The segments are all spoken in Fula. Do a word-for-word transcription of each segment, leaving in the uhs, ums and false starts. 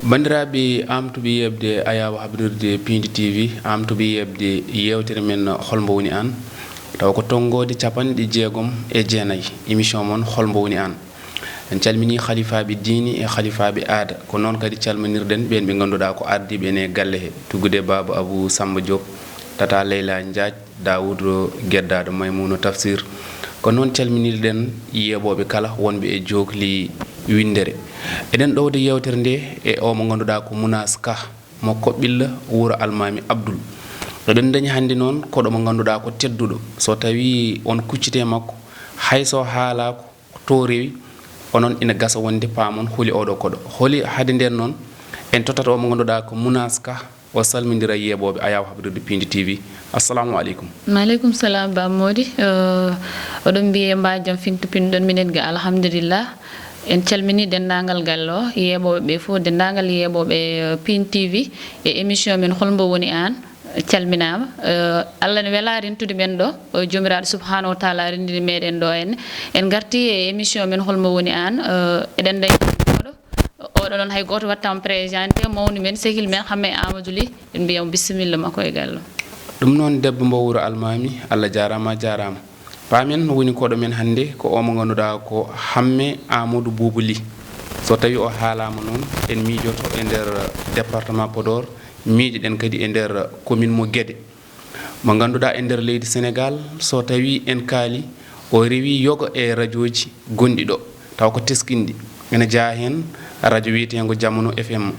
Banndiraaɓe, amtuɓe yeɓde Ayaawo Habrirde Piindi T V, amtuɓe yeɓde yeewtere men Hol Mbo Woni Aan, tawa ko tonngoode capanɗe jeegom e jeenayi, émission mon Hol Mbo Woni Aan. En calminii halifaaɓe diine e halifaaɓe aada, ko noon kadi calminirɗen ɓeen ɓe ngannduɗaa ko ardiiɓe en e galle he, tuggude Baaba Abuu Sammba Joob, Tata Leyla Njaaj, Daawuudu Geddaaɗo, Maymuuna Tafsir. Ko noon calminirɗen yeeɓooɓe kala wonɓe e jookli winndere. Eɗen ɗowde yeewtere nde e o mo ngannduɗaa ko Munaas Ka, mo Koɓɓilla, wuro Almaami Abdul. Eɗen ndañi hannde noon koɗo mo ngannduɗaa ko tedduɗo. So tawii on kucciti e makko, hay so haalaako, to rewi, onon ina gasa wonde paamon holi oɗo koɗo. Holi hade nden noon, en tottata o mo ngannduɗaa ko Munaas Ka, o salmindira yeeɓooɓe Ayaawo Habrirde Piindi T V. Assalamu aleykum. Maaleykum salam, Ba Moodi. Eh, oɗon mbiye mbaa jam fintu pinɗon minen ga, alhamdulillah. En calmini denndaangal galle o, yeeɓooɓe ɓe fof, denndaangal yeeɓooɓe, eh, Piindi T V e émission men Hol Mbo Woni Aan. Calminaama. Eh, Allah ne welaa rentude men ɗo. Eh, Joomiraaɗo Subhaanahu wa Taala renndini meɗen ɗo en. En ngarti e émission men Hol Mbo Woni Aan. Eh, eɗen ndañi oɗo. Oɗo noon hay gooto waɗtaama présenté, mawni men, sehil men, Hammee Amadou Ly. En mbiya mo bisimilla makko e galle. Ɗum noon, debbo mbo wuro Almaami, Allah jaaraama, a jaaraama. Paamen, woni koɗo men hannde ko o mo ngannduɗaa ko Hammee Amadou Boubou Ly. So tawii o haalaama noon, en miijoto e nder département Podor, miijoɗen kadi e nder commune mo Guédé. Mo ngannduɗaa e nder leydi Sénégal, so tawii en kaali, o rewi yoga e rajooji gonɗi ɗo, taw ko teskinɗi. Ene jeyaa heen rajo wiyeteengo Jamano F M,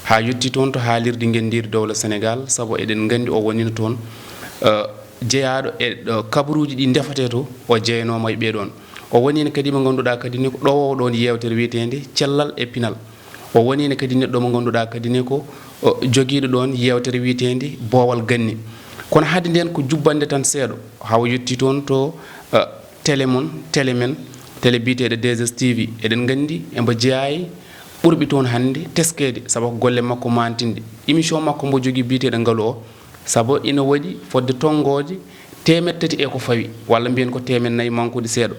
haa yotti toon to haalirde ngenndiire dowla Sénégal, sabu eɗen nganndi o wonino toon, eh, jeyaaɗo e, eh, kabaruuji ɗi ndefetee to, o jeyanooma e ɓee ɗoon. O woniino kadi mo ngannduɗaa kadi ni ko ɗowoowo ɗoon yeewtere wiyeteende Cellal e Pinal. O woniino kadi neɗɗo mo ngannduɗaa kadi ni ko, o, jogiiɗo ɗoon yeewtere wiyeteende Boowal Ganni. Kono hade ndeen ko jubbannde tan seeɗa, haa o yettii toon to, eh, télé mon, télé men, télé biyeteeɗo deux S T V. Eɗen nganndi embo jeyaa e ɓurɓe toon hannde teskeede, sabu ko golle makko maantinɗe. Émission makko mbo jogii biyeteeɗo Ngalu o, sabu ina waɗi fodde tonngoode teemedde tati e ko fawi, walla mbiyen ko teemedde nayi mankude seeɗa.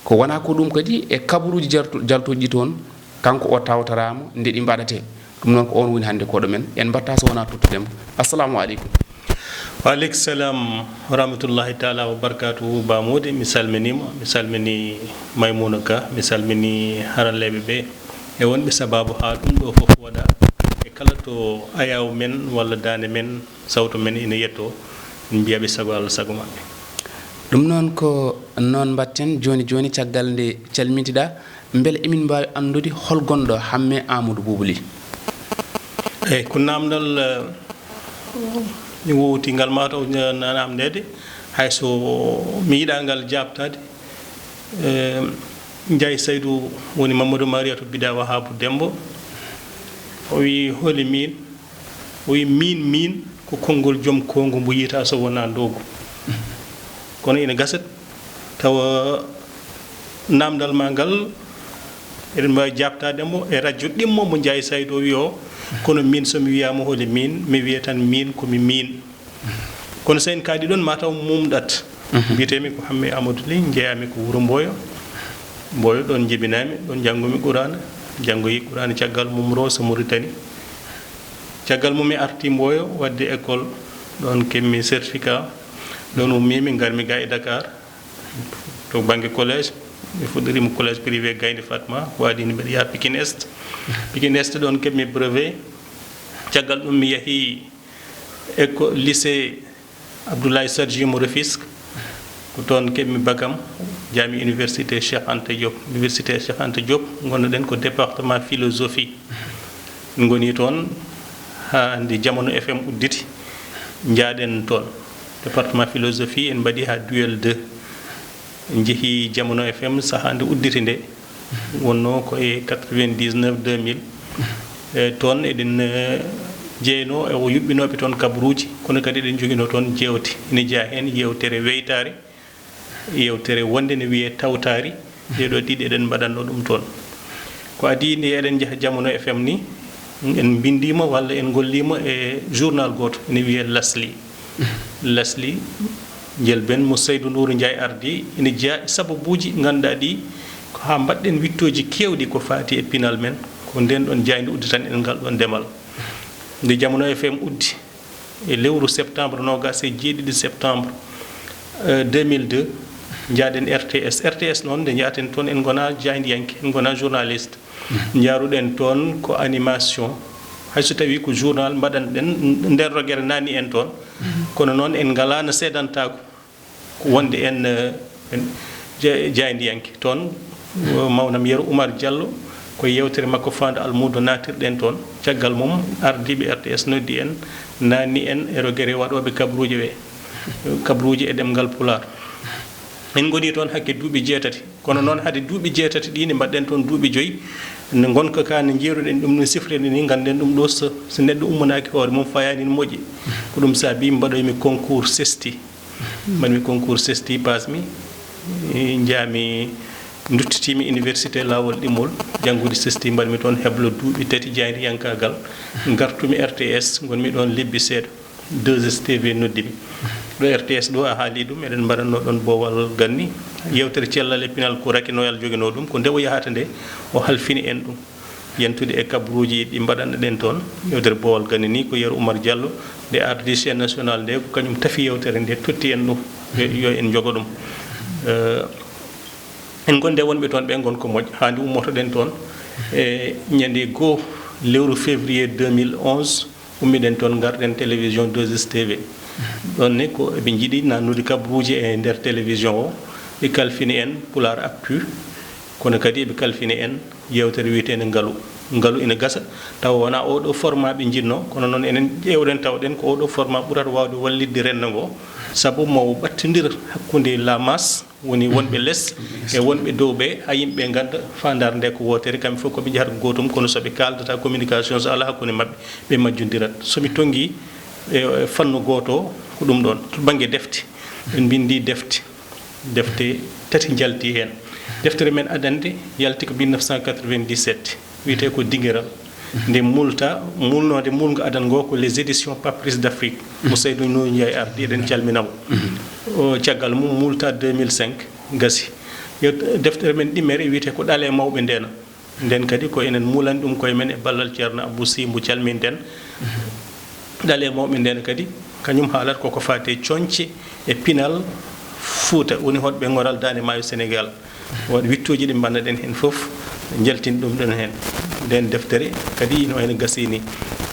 Ko wonaa ko ɗum kadi e kabaruuji jartu-, jaltuɗi toon, kanko o tawtoraama nde ɗi mbaɗatee. Ɗum noon ko oon woni hannde koɗo men. En mbaɗtaa so wonaa tottude mo. Assalamu aleykum. Wa aleykum salam wa rahmatullahi taala wa barakaatuhu. Ba Moodi, mi salminiima, mi salmini Maymuna Ka, mi salmini haralleeɓe ɓe e wonɓe sabaabu haa ɗum ɗo fof waɗa, e kala to ayaawo men walla daande men, sawto men ina yetto, en mbiya ɓe sago Allah, sago maɓɓe. Ɗum noon ko noon mbaɗten jooni jooni, caggal nde calmintiɗaa, mbele emin mbaawi anndude hol gonɗo Hammee Amadou Boubou Ly? Eyi, ko naamndal, eh, mi wowti ngal, mataw na-, na-, naamndeede, hay so mi yiɗaa ngal jaabtaade. Eh, Njaay Saydu woni Mamadou Mariatou Bida Wahabu Dembo. O wi, "Holi miin?" O wi, "Miin, miin ko konngol joom koongu mbo yiyataa so wonaa ndoogu." Kono ina gasa tawa naamndal ma ngal, eɗen mbaawi jaabtaade mo e rajo ɗimmo mo Njaay Saydu o wi o, kono miin so mi wiyaama holi miin, mi wiya tan miin ko mi miin. Kono so en kaaɗi ɗoon, mataw muumɗat. Mhm. Mbiyetee-mi ko Hammee Amadou Ly, njeyaa-mi ko wuro Mboyo. Mboyo, ɗoon njibinaa-mi, ɗoon njanngumi Quraana. Njanngoyi Quraana caggal mum Rooso, Mauritanie. Caggal mum mi arti Mboyo waɗde école, ɗoon keɓmi certificat. Ɗoon ummii-mi, ngar-mi ga e Dakar, to bannge collège. Mi fuɗɗoriima collège privé Gaynde Fatma, ko adii ni mbeɗa yaha Pikine Est. Pikine Est, ɗoon keɓmi brevet. Caggal ɗum mi yahii éco-, lycée Abdoulaye Sadji mo Rufisque, ko toon keɓmi bac am, jaami université Cheikh Anta Diop. Université Cheikh Anta Diop, ngonnoɗen ko département philosophie. Ngoni toon haa nde Jamano F M udditi, njaaɗen toon. Département philosophie en mbaɗi haa duel deux. En njehii Jamano F M sahaa nde udditi nde, wonnoo ko e quatre-vingt-dix-neuf deux mille. E toon eɗen, eh, jeynoo e o yuɓɓinooɓe toon kabaruuji, kono kadi eɗen njoginoo toon jeewte. Ina jeyaa heen yeewtere weytaare, yeewtere wonde ne wiyee Tawtaari. Ɗee ɗoo ɗiɗi eɗen mbaɗatnoo ɗum toon. Ko adii nde eɗen njaha Jamano F M ni, en mbinndiima walla en ngolliima e journal gooto ene wiyee L'Asly. L'Asly, njëlbeen mo Saydu Nuuru Njaay ardi, ene jeyaa e sababuuji ngannduɗaa ɗi Ko haa mbaɗɗen wiɗtooji keewɗi ko faati e pinal men, ko ndeen ɗoon jaaynde udditan en ngal ɗoon demal. Nde Jamano F M uddi e lewru septembre, noogaas e jeeɗiɗi septembre, euh, deux mille deux, njaaden R T S. R T S noon, nde njaaten toon, en ngonaa jaayndiyanke, en ngonaa journaliste. Njaaruɗen toon ko animation. Hay so tawii ko journal mbaɗanɗen, nden rogere naatni en toon. Kono noon en ngalaano seedantaako. Ko wonde en, eh, en ja-, jaayndiyanke toon, eh, mawnam Yero Oumar Diallo, ko yeewtere makko faandu almuudo naatirɗen toon. Caggal mum, ardiiɓe R T S noddi en, naatni en e rogere waɗooɓe kabaruuji ɓe, kabaruuji e ɗemngal Pulaar. En ngoni toon hakke duuɓi jeetati. Kono noon, hade duuɓi jeetati ɗi, nde mbaɗɗen toon duuɓi joyi, nde ngonka ka, nde njeeruɗen ɗum, no sifrede ni, ngannden ɗum ɗo, so, so neɗɗo ummanaaki hoore mum, fayaani no moƴƴi. Ko ɗum saabi mbaɗoymi concours sesti. Mbaɗmi concours sesti, paasmi, eh, njaami, nduttitiimi université Laawol Ɗimmol, janngude sesti, mbaɗmi toon heblo duuɓi tati jaayndiyankaagal. Ngartumi R T S, ngonmi ɗoon lebbi seeɗa. Deux S T V noddi mi. Ɗo R T S ɗo, a haali ɗum, eɗen mbaɗatno ɗoon boowal ganni. Yeewtere cellal e pinal ko Racky Noël joginoo ɗum, ko nde o yahata nde, o halfini en ɗum. Yentude e kabaruuji ɗi mbaɗanɗen toon, yeewtere boowal ganni ni ko Yero Oumar Diallo, nde ardi chaîne nationale nde, ko kañum tafi yeewtere nde, totti en ɗum, yo, yo en njogo ɗum. Eh, en ngonde wonɓe toon ɓe ngon ko moƴƴ, haa nde ummotoɗen toon e ñande goo lewru février deux mille onze, ummiɗen toon, ngarɗen télévision deux S T V. Ɗoon ne ko eɓe njiɗi naatnude kabaruuji e nder télévision o, ɓe kalfini en Pulaar Actu, kono kadi eɓe kalfini en yeewtere wiyeteende Ngalu. Ngalu ina gasa, tawa wonaa oo ɗoo format ɓe njiɗnoo, kono noon enen ƴeewɗen tawɗen ko oo ɗoo format ɓurata waawde wallitde renndo ngo, sabu mo o ɓattondira hakkunde la masse, woni wonɓe les e wonɓe dow ɓe, haa yimɓe ɓe ngannda faandaare nde ko wootere, kamɓe fof ko ɓe njahata ko gootum, kono so ɓe kaaldata communication, so alaa hakkunde maɓɓe, ɓe majjondirat. So mi tonngii e, e fannu gooto o, ko ɗum ɗoon. To bannge defte, en mbinndi defte, defte tati njalti heen. Deftere men adannde yalti ko mille neuf cent quatre-vingt-dix-sept, wiyetee ko Dingiral. Nde multa, mulnoonde, mulngo adan ngo ko Les Éditions Papyrus d'Afrique, mo Seydou Nourou Ndiaye ardi, eɗen calmina mo. O, caggal mum, multa deux mille cinq, gasi. Yo deftere men ɗimmere wiyetee ko Ɗale Mawɓe Ndeena. Nden kadi ko enen mulani ɗum koye men e ballal Ceerno Abou Sy, mbo calminten. Ɗale Mawɓe Ndeena kadi, kañum haalata koko faati e coñce e pinal Fuuta, woni hoɗɓe ngoral Daande Maayo Senegaal. Waɗi wiɗtooji ɗi mbaɗanɗen heen fof, njaltin ɗum ɗon heen. Nden deftere kadi no heen gasii ni.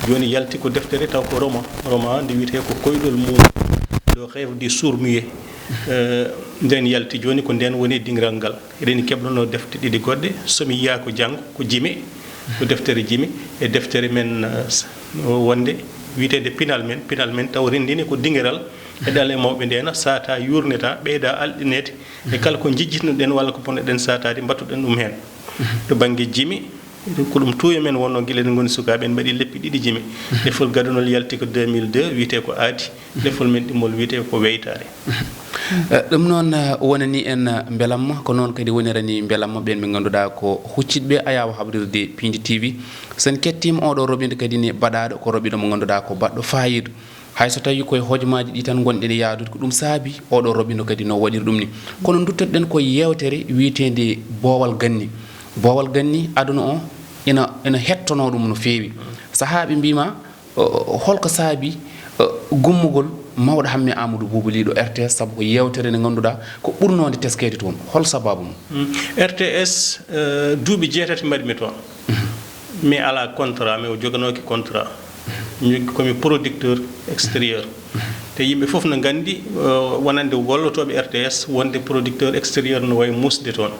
Jooni yalti ko deftere taw ko roman. Roman nde wiyetee ko Koyɗol Muum, Le Rêve du Sourd-Muet. Eh, nden yalti jooni ko nden woni dingiral ngal. Eɗen keblonoo defte ɗiɗi goɗɗe, So mi yiyaako janngo, ko jime, ko deftere jime, e deftere men, eh, s-, wonde wiyeteende Pinal men. Pinal men taw renndini ko dingiral e Ɗale Mawɓe Ndeena, saata yuurneta, ɓeyda alɗineede, e kala ko njejjitno-ɗen walla ko ponno-ɗen saataade, mbattu-ɗen ɗum heen. To bannge jimi, ko ɗum tuuyo men wonnoo gila eɗen ngoni sukaaɓe, en mbaɗi leppi ɗiɗi jimi. Lefol gadunol yalti ko deux mille deux, wiyetee ko Aadi. Lefol men ɗimmol wiyetee ko Weytaare. Eh, ɗum noon, eh, wonani en, eh, mbelamma, ko noon kadi wonirani mbelamma ɓeen ɓe ngannduɗaa ko huccitɓe ayaawo haɓrirde Piindi T V. So en kettiima oɗo roɓindo kadi ne baɗaaɗo ko roɓindo mo ngannduɗaa ko baɗɗo faayiida. Hay so tawii koye hojomaaji ɗi tan ngonɗen e yaadude, ko ɗum saabi oɗo roɓindo kadi no waɗiri ɗum ni. Kono nduttoɗen ko yeewtere wiyeteende Boowal Ganni. Boowal Ganni, aduna o ina, ina hettonoo ɗum no feewi. Sahaaɓe mbiima, o, o, holko saabi, o, gummugol mawɗo Hamme Amadou Boubou Ly ɗo R T S, sabu ko yeewtere nde ngannduɗaa ko ɓurnoonde teskeede toon. Hol sabaabu mum? Mm. R T S, eh, duuɓi jeetati mbaɗmi toon. Mi alaa contrat, mi o joganooki contrat. Mi, ko mi producteur extérieur. Te yimɓe fof no nganndi, eh, wonande gollotooɓe R T S, wonde producteur extérieur no wayi musde toon.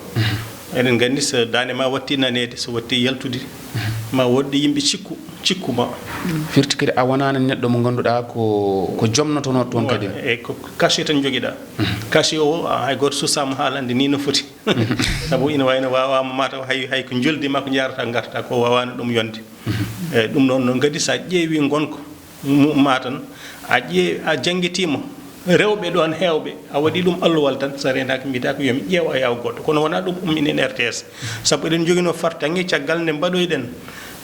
Eɗen nganndi so daande ma watti naneede, so watti yaltude, ma woɗɗe yimɓe cikku, cikku ma. Firti kadi a wonaani neɗɗo mo ngannduɗaa ko, ko jomnotonooɗo toon kadi. Eyi, ko cachet tan njogiɗaa. Cachet o, hay gooto susaama haalande ni no foti. Sabu ina wayno wawaama mataw hay, hay ko joldi ma ko jarata ngarta ko wawaani ɗum yonde. Eyi, ɗum noon, noon kadi so a ƴeewi ngonka mu-, ma tan, a ƴee-, a janngitiima, rewɓe ɗoon heewɓe, a waɗii ɗum alluwal tan, so a reenaaki, mbiyataa ko yo mi ƴeew ayaawo goɗɗo. Kono wonaa ɗum ummini en R T S. Sabu eɗen njoginoo fartaŋŋe caggal nde mbaɗoyɗen,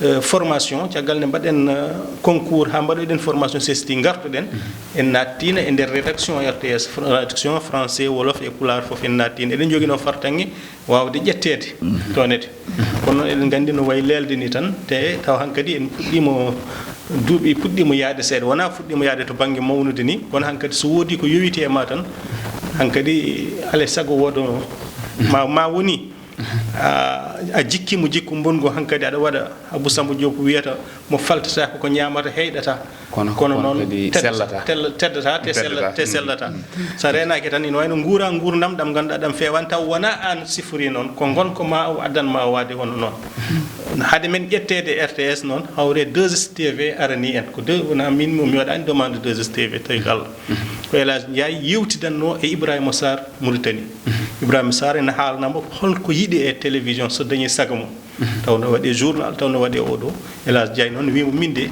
eh, formation, caggal nde mbaɗen, eh, concours, haa mbaɗoyɗen formation C S T, ngartuɗen, en naattiino e nder rédaction R T S, fr-, rédaction français, wolof e pulaar fof en naattiino. Eɗen njoginoo fartaŋŋe waawde ƴetteede, toonede. Kono noon eɗen nganndi no wayi leelde ni tan, te taw hankadi en puɗɗiima, duuɓi puɗɗiima yahde seeɗa, wonaa fuɗɗiima yahde to bannge mawnude ni, kono hankadi so woodii ko yowiti e ma tan, hankadi alaa e sago wooda ma, ma woni a, a jikkiima jikku mbonngu, hankadi aɗa waɗa, Abou Samba Diop wiyata, mo faltata ko, ko ñaamata heyɗata. Kono, kono kono noon kadi tedd-, sellata. Tel-, teddata, te sella-, teddata. Te sellata. Mm. So a reenaaki tan, ina wayno nguura nguurndam ɗam ngannduɗaa ɗam feewaani, taw wonaa aan sifori noon, ko ngonka ma o addan ma waade hono noon. Hade men ƴetteede R T S noon, hawre deux S T V arani en. Ko deux, wonaa min, mi waɗaani demande deux S T V, tawi ko Allah. Ko El Hadj Ndiaye yewtidanno e Ibrahima Sarr Mauritanie. Ibrahima Sarr ene haalnamo hol ko yiɗi e télévision so dañi sago mum. Taw no waɗi journal, taw no waɗi oɗo. El Hadj Ndiaye noon wiimo, min de,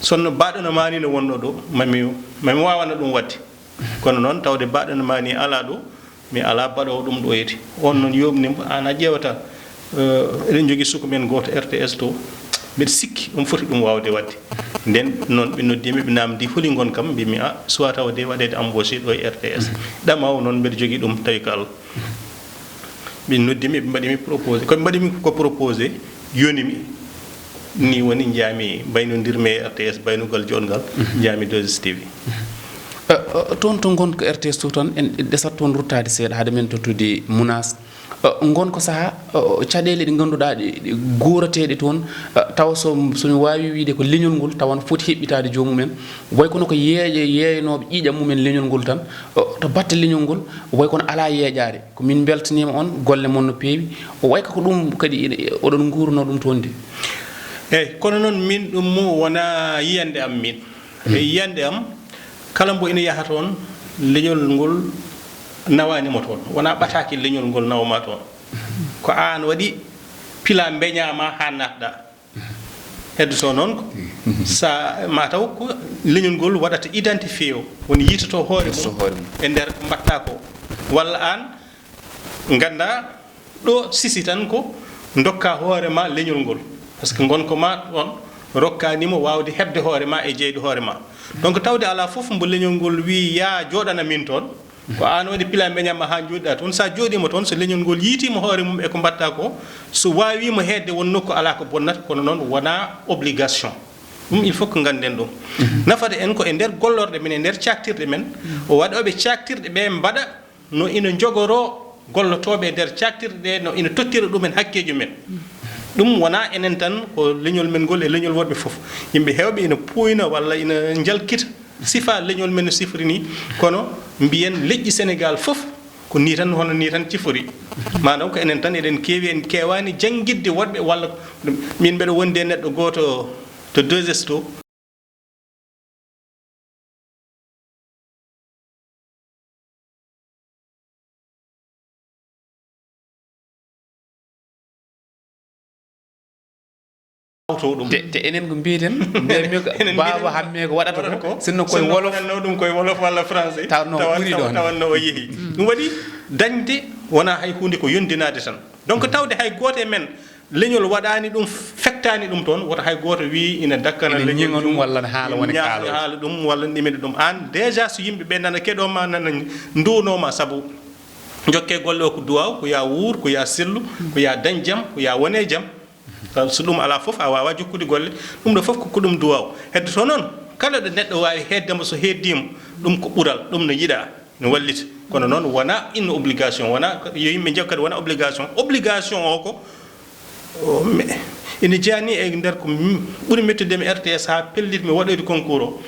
sonno baɗɗo no mani no wonno ɗo, mami, mami wawana ɗum waɗde. Kono noon, tawde baɗɗo no mani alaa ɗo, mi alaa baɗoowo ɗum ɗo yeti. On noon yomni mo, aan a ƴeewata, eh, eɗen njogii suka men gooto R T S to, mbeɗa sikki ɗum foti ɗum waawde waɗde. Nden noon ɓe noddi mi, ɓe namdi holi ngon kam, mbimi, "A, suwa tawa de waɗeede embauché ɗo e R T S." Ɗama o noon mbeɗa jogii ɗum tawi ko Allah. Ɓe noddi mi, ɓe mbaɗi mi proposé. Ko ɓe mbaɗi mi ko proposé, yoni mi. Ni woni njaami baynondir mi e R T S, baynugal joɗngal, njaami deux S T V. Eh, eh, toon to ngon ko R T S to tan, en ɗesat toon ruttaade seeɗa hade men tottude Mounass. Eh, ngon ko sahaa, eh, caɗeele ɗe ngannduɗaa ɗe, ɗe goorateeɗe toon, eh, tawa so, so mi waawi wiyde ko leñol ngol tawa no foti heɓɓitaade joomum en. Way kono ko yeeƴe, yeeyanooɓe ƴiiƴam mum en leñol ngol tan, eh, to batte leñol ngol, way kono alaa yeeƴaare. Ko min mbeltaniima on, golle mon no peewi. O way ko ɗum kadi ina, oɗon nguurno ɗum toon de. Eeyi, kono noon min ɗum mo wonaa yiyannde am min. E yiyannde am, kala mbo ina yaha toon, leñol ngol nawaani mo toon. Wonaa ɓataaki leñol ngol nawa ma toon. Ko aan waɗi pila mbeñaa ma haa naatɗa. Heddoto noon ko sa, ma taw ko leñol ngol waɗata identifié o, woni yitoto hoore mum. Yitoto hoore mum. E nder ko mbaɗta ko. Walla aan ngannda ɗo sisi tan ko ndokka hoore ma leñol ngol. Parce que ngon ko ma on rokkanimo waawde heɓde hoore ma e jeyde hoore ma. Donc tawde alaa fof mbo leñol ngol wi ya jooɗana min toon, ko aan waɗi pila mbeñaa ma haa njooɗiɗa toon. Sa jooɗiima toon, so leñol ngol yiitiima hoore mum e ko mbaɗta ko, so waawiima heedde won nokku alaa ko bonnata, kono noon wonaa obligation. Ɗum il faut que ngannden ɗum. Nafata en ko e nder gollorɗe men, e nder caktirɗe men, o waɗooɓe caktirɗe ɓe mbaɗa no ina njogoroo gollotooɓe e nder caktirɗe ɗe, no ina tottira ɗumen hakkeeji men. Ɗum wonaa enen tan, ko leñol men ngol e leñol woɗɓe fof. Yimɓe heewɓe ina puuyna walla ina njalkita sifa leñol men no sifori ni, kono mbiyen leƴƴi Senegaal fof ko ni tan, hono ni tan cifori. Maanaam ko enen tan eɗen keewi, en keewaani janngitde woɗɓe walla ko ɗum. Min mbeɗa wondi e neɗɗo gooto to deux S to. Awto ɗum. Te, te enen ko mbiyeten, mbiyatmi ko enen baaba mbiyaten hamme ko waɗata waɗata ko, ko, sinno koye sinno wolof. Waɗatno ɗum koye wolof walla français. Tawanno o tawa-, ɓuri tawa-, ɗon. Tawanno o yehi. Mm. Ɗum waɗi dañde wonaa hay huunde ko yondinaade tan. Donc, mm, tawde hay gooto e men leñol waɗaani ɗum, fektaani ɗum toon, woto hay gooto wii ina dakkana ina leñol ñiŋa ɗum ɗum, walla ne haala ina woni ñaaha kaaloy. Haala ɗum, walla ɗimina ɗum. Aan, déjà, so yimɓe ɓe nana keɗoo ma, nana nduwnoo ma, sabu jokke golle o ko duwaaw, ko ya wuur, ko ya sellu, ko ya dañ jam, ko ya wone jam. Taw so ɗum alaa fof, a waawaa jokkude golle. Ɗum ɗo fof ko, ko ɗum duwaaw. Heddoto noon, kala ɗo neɗɗo waawi heedde mo, so heeddiima, ɗum ko ɓural, ɗum no yiɗaa, no wallita. Kono noon, wonaa une obligation, wonaa ko yo yimɓe njeew kadi, wonaa obligation. Obligation o ko, o, me-, ene jeyaa e nder ko mi ɓuri mettude mi R T S haa pellitmi waɗoyde concours o.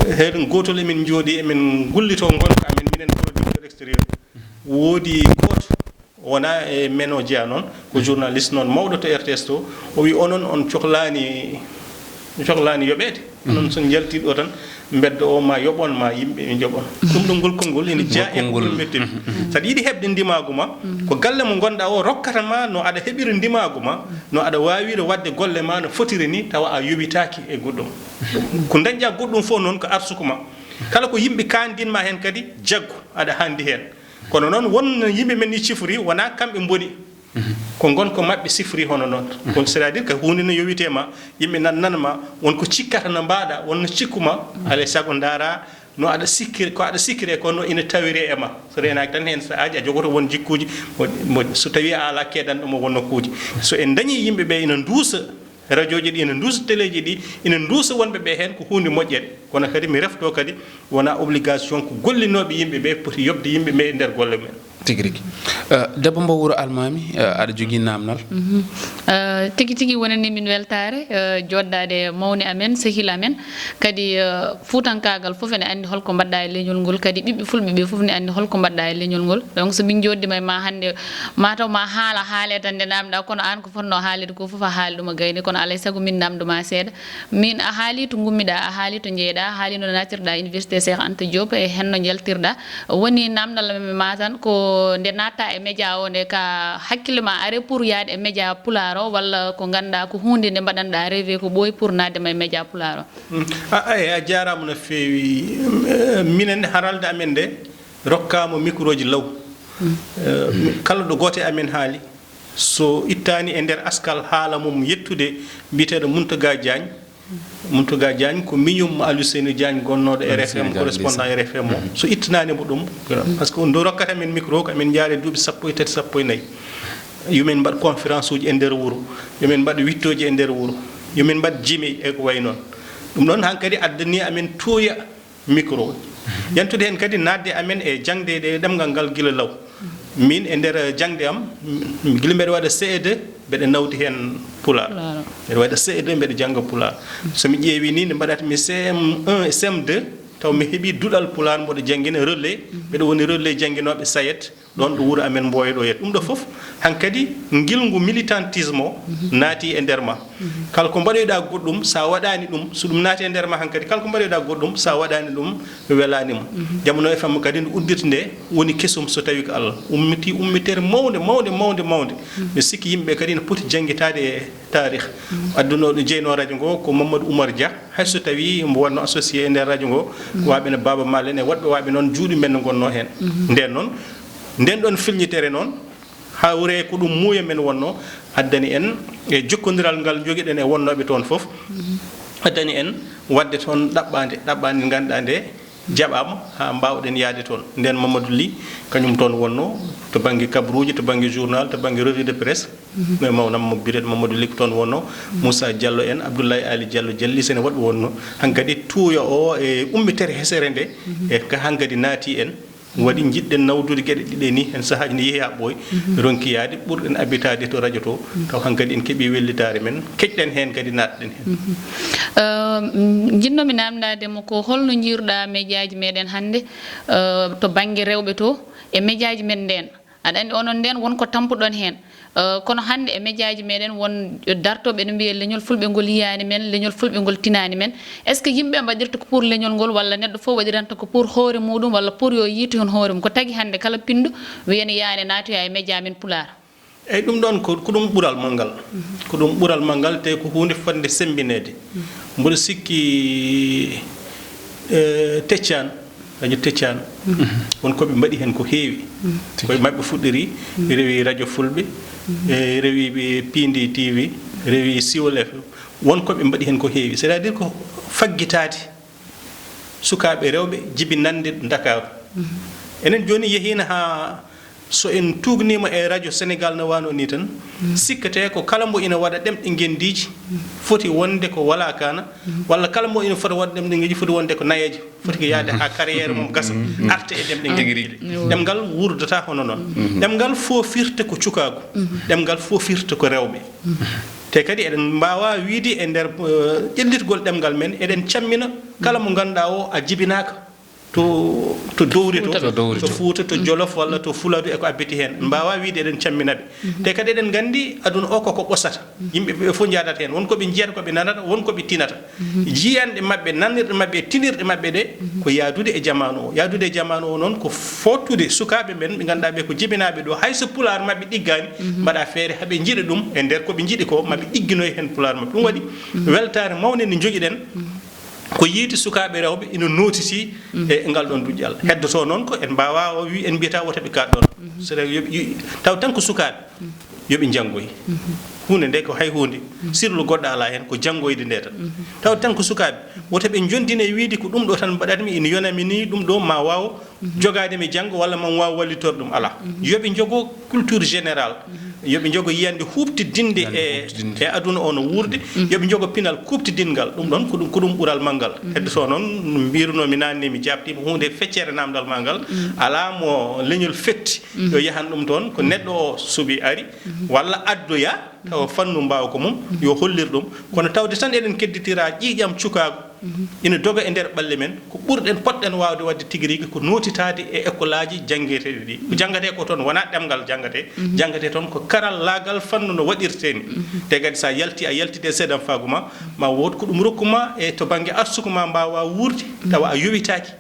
Heen gootol emin njooɗii, emin ngullitoo ngonka amen minen producteur extérieur. Woodi gooto, wonaa e men o jeyaa noon, ko journaliste noon mawɗo to R T S to, o wi onon on cohlaani, cohlaani yoɓeede. Onon so njaltii ɗo tan, mbedda o ma yoɓon, ma yimɓe ɓe njoɓon. Ɗum ɗo ngol konngol ene jeyaa e konngol mettude. Saɗa yiɗi heɓde ndimaagu ma, ko galle mo ngonɗaa o rokkata ma no aɗa heɓira ndimaagu ma, no aɗa waawira waɗde golle ma no fotiri ni, tawa a yowitaaki e goɗɗum. Ko dañɗaa goɗɗum fof noon ko arsuku ma. Kala ko yimɓe kaandin ma heen kadi, jaggu, aɗa haandi heen. Kono noon, won no yimɓe men ni cifori, wonaa kamɓe mboni. Ko ngonka maɓɓe sifori hono noon. Kono c'est-à-dire que huunde no yowitee ma, yimɓe nan, nan ma, won ko cikkata no mbaaɗa, won no cikku ma, alaa e sago ndaara no aɗa sikkiri, ko aɗa sikkiri e kono ina tawiree e ma. So reenaaki tan heen sahaaji a jogoto won jikkuuji mo, mo, so tawii a alaa keedanɗo mo won nokkuuji. So en ndañii yimɓe ɓe ina nduusa, rajooji ɗi ina nduusa, teleeji ɗi ina nduusa wonɓe ɓe heen, ko huunde moƴƴere. Kono kadi mi refto kadi wonaa obligation ko gollinooɓe yimɓe ɓe poti yoɓde yimɓe ɓe e nder golle mumen. Tigi rigi. Eh, debbo mbo wuro Almaami, eh, aɗa jogii naamnal? Mhm. Eh, tigi tigi wonani min weltaare, eh, joɗɗaade e mawni amen, sehil amen. Kadi, eh, fuutankaagal fof ene anndi hol ko mbaɗɗaa e leñol ngol. Kadi ɓiɓɓe fulɓe ɓe fof ene anndi hol ko mbaɗɗaa e leñol ngol. Donc so min njooɗdiima e ma hannde, mataw ma haala haale tan nde naamnɗaa, kono aan ko fotnoo haaleede ko fof a haali ɗum a gayni, kono alaa e sago min naamndo ma seeɗa. Miin a haalii to ngummiɗaa, a haalii to njeeyɗaa, a haalii no naatirɗaa Université Cheikh Anta Diop e heen no njaltirɗaa. Woni naamndal am e ma tan ko nde naattaa e média o nde ka hakkille ma are pour yahde e média pulaar o walla ko ngannduɗaa ko huunde nde mbaɗanɗaa rêvé ko ɓooyi pour naatde ma e média pulaar o? Mm. A, a, a jaaraama no feewi. Eh, minen haralde amen nde rokkaama microji law. Mm. Eh, kala ɗo gooto e amen haali, so ittaani e nder askal haala mum yettude biyeteeɗo Mountaga Diagne. Mountaga Diagne ko miñum Aliou Seyni Diagne gonnooɗo e R F M, correspondant R F M o. Mhm. So ittanaani mo ɗum, parce que on ɗo rokkata men micro ko amin njaari duuɓi sappo e tati, sappo e nayi. Yo min mbaɗ conférence uji e nder wuro, yo min mbaɗ wittooji e nder wuro, yo min mbaɗ jimi e ko wayi noon. Ɗum ɗoon hankadi addani amin tuuya micro. Yantude heen kadi naatde amen e jaŋde e ɗemngal ngal gila law. Miin e nder jaŋde am, m-, gila mbeɗa waɗa C E deux, mbeɗa nawdi heen pulaar. Pulaar. Mbeɗa waɗa C E deux, mbeɗa jannga pulaar. So mi ƴeewi ni, nde mbaɗat mi C M un e C M deux, taw mi heɓi duɗal pulaar, mboɗo janngina relais. Mhm. Mbeɗa woni relais jannginooɓe SAED, ɗoon ɗo wuro amen Mboyo ɗo yet. Ɗum ɗo fof, hankadi ngilngu militantisme o naati e nder ma. Mhm. Kala ko mbaɗoyɗaa goɗɗum, so a waɗaani ɗum, so ɗum naati e nder ma hankadi, kala ko mbaɗoyɗaa goɗɗum, so a waɗaani ɗum, welaani mo. Mhm. Jamano F M kadi nde uddirta nde woni kesum so tawii ko Allah. Ummiti ummitere mawnde, mawnde, mawnde, mawnde. Mhm. Mi sikki yimɓe kadi ene poti janngitaade e taarih. Mhm. Adduno ɗo jeynoo radio ngo ko Mamadou Oumar Dia, hay so tawii mbo wonno associé e nder radio ngo, mhm, ko waaɓe no Baaba Maal en e woɗɓe waaɓe noon juuɗe men no ngonnoo heen. Mhm. Ndeen noon, ndeen ɗoon filñitere noon, hawre ko ɗum muuya men wonnoo, addani en e jokkondiral ngal njogiɗen e wonnooɓe toon fof, mhm, addani en waɗde toon ɗaɓɓaande, ɗaɓɓaande nde ngannduɗaa nde jaɓaama haa mbaawɗen yahde toon. Ndeen Mamadou Ly, kañum toon wonnoo to bannge kabaruuji, to bannge journal, to bannge revue de presse. Mhm. E mawnam mo biyeteeɗo Mamadou Ly ko toon wonnoo. Mhm. Moussa Diallo en, Abdoulaye Ali Diallo Jalli, sene woɗɓe wonnoo. Hankadi tuuya o e ummitere hesere nde, mhm, e ka hankadi naati en. Waɗi njiɗɗen nawdude geɗe ɗiɗe ni, heen sahaaji ne yehi haa ɓooy, mhm, ronki yahde, ɓurɗen abitaade to radio to, mhm, taw hankadi en keɓii wellitaare men, keƴɗen heen kadi naatɗen heen. Mhm. Eh, njiɗnoomi naamndaade mo ko holno njiiruɗaa mejaaji meɗen hannde, eh, to bannge rewɓe to, e mejaaji men ndeen? Aɗa anndi onon ndeen won ko tampuɗon heen. Eh, kono hannde e mejaaji meɗen won dartooɓe ene mbiya leñol fulɓe ngol yiyaani men, leñol fulɓe ngol tinaani men. Est-ce que yimɓe mbaɗirta ko pour leñol ngol walla neɗɗo fof waɗiranta ko pour hoore muɗum walla pour yo yiitu heen hoore mum? Ko tagi hannde kala pinɗo wiya ene yaani naatoya e meja men pulaar? Eyi, ɗum ɗoon ko, ko ɗum ɓural manngal. Ko ɗum ɓural manngal, te ko huunde fotnde semmbineede. Mboɗo sikki, eh, Teccaan, radio Teccaan, won ko ɓe mbaɗi heen ko heewi. Ko e maɓɓe fuɗɗori, rewi radio Fulɓe, e rewi ɓe Piindi T V, rewi Siwol F M. Won ko ɓe mbaɗi heen ko heewi. C'est-à-dire ko faggitaade sukaaɓe rewɓe jibinande Ndakaaru. Enen jooni yehiino haa so en tuugniima e radio Senegal no waano ni tan, sikkete ko kala mbo ina waɗa ɗemɗe ngenndiiji, foti wonde ko walaa kaana, walla kala mbo ina fota waɗa ɗemɗe ngenndiiji, foti wonde ko nayeejo, foti ko yahde haa carrière mum gasa, arte e ɗemɗe ngenndiiji. Ɗemngal wuurdataa hono noon. Ɗemngal foofirta ko cukaagu, ɗemngal foofirta ko rewɓe. Te kadi eɗen mbaawaa wiyde e nder, eh, ƴellitgol ɗemngal men, eɗen cammina kala mo ngannduɗaa o a jibinaaka to, to dowri to, to Fuuta, to Jolof walla to Fuladu e ko abbiti heen. En mbaawaa wiyde eɗen cammina ɓe. Te kadi eɗen nganndi aduna o koko ɓosata. Yimɓe ɓe fof njaadata heen. Won ko ɓe njiyata, ko ɓe nanata, won ko ɓe tinata. Jiyanɗe maɓɓe, nanirɗe maɓɓe, tinirɗe maɓɓe ɗe, ko yahdude e jamaanu o. Yahdude e jamaanu o noon ko fooɗtude sukaaɓe men, ɓe ngannduɗaa ɓe ko jibinaaɓe ɗo, hay so pulaar maɓɓe ɗiggaani, mbaɗa feere haa ɓe njiɗa ɗum e nder ko ɓe njiɗi ko, ma ɓe ɗigginoy heen pulaar maɓɓe. Ɗum waɗi weltaare mawnde nde njogiɗen, ko yiide sukaaɓe rewɓe ina nootitii e ngal ɗoon duƴƴal. Heddotoo noon ko en mbaawaa o wi-, en mbiyata wota ɓe kaat ɗoon. So tawi yo ɓe, yo, taw tan ko sukaaɓe, yo ɓe njanngoy. Huunde nde ko hay huunde, sirlu goɗɗo alaa heen, ko janngoyde nde tan. Taw tan ko sukaaɓe, wota ɓe njonndine e wiyde ko ɗum ɗo tan mbaɗatmi, ina yonami ni, ɗum ɗo ma waaw jogaade mi janngo walla ma waaw wallitorde ɗum, alaa. Yo ɓe njogo culture générale, yo ɓe njogo yiyannde huuɓtidinnde e, e aduna o no wuurde, yo ɓe njogo pinal kuuɓtidinngal. Ɗum ɗoon ko ɗum, ko ɗum ɓural manngal. Heddotoo noon, no mbiirunoo mi naanni, mi jaabtiima huunde e feccere naamndal maa ngal, alaa mo leñol fetti, yo yahan ɗum toon, ko neɗɗo o suɓi ari, walla addoya, tawa fannu mbaawa ko mum, yo hollir ɗum. Kono tawde tan eɗen kedditira ƴiiƴam cukaagu, ina doga e nder ɓalli men, ko ɓurɗen, potɗen waawde waɗde tigi rigi ko nootitaade e ekolaaji janngeteeɗi ɗi. Ko janngatee ko toon wonaa ɗemngal janngatee, janngatee toon ko karallaagal fannu no waɗirtee ni. Te kadi so a yalti, a yaltide e seedanfaagu ma, ma wood ko ɗum rokku ma e to bannge arsuku ma mbaawa wuurde, tawa a yowitaaki.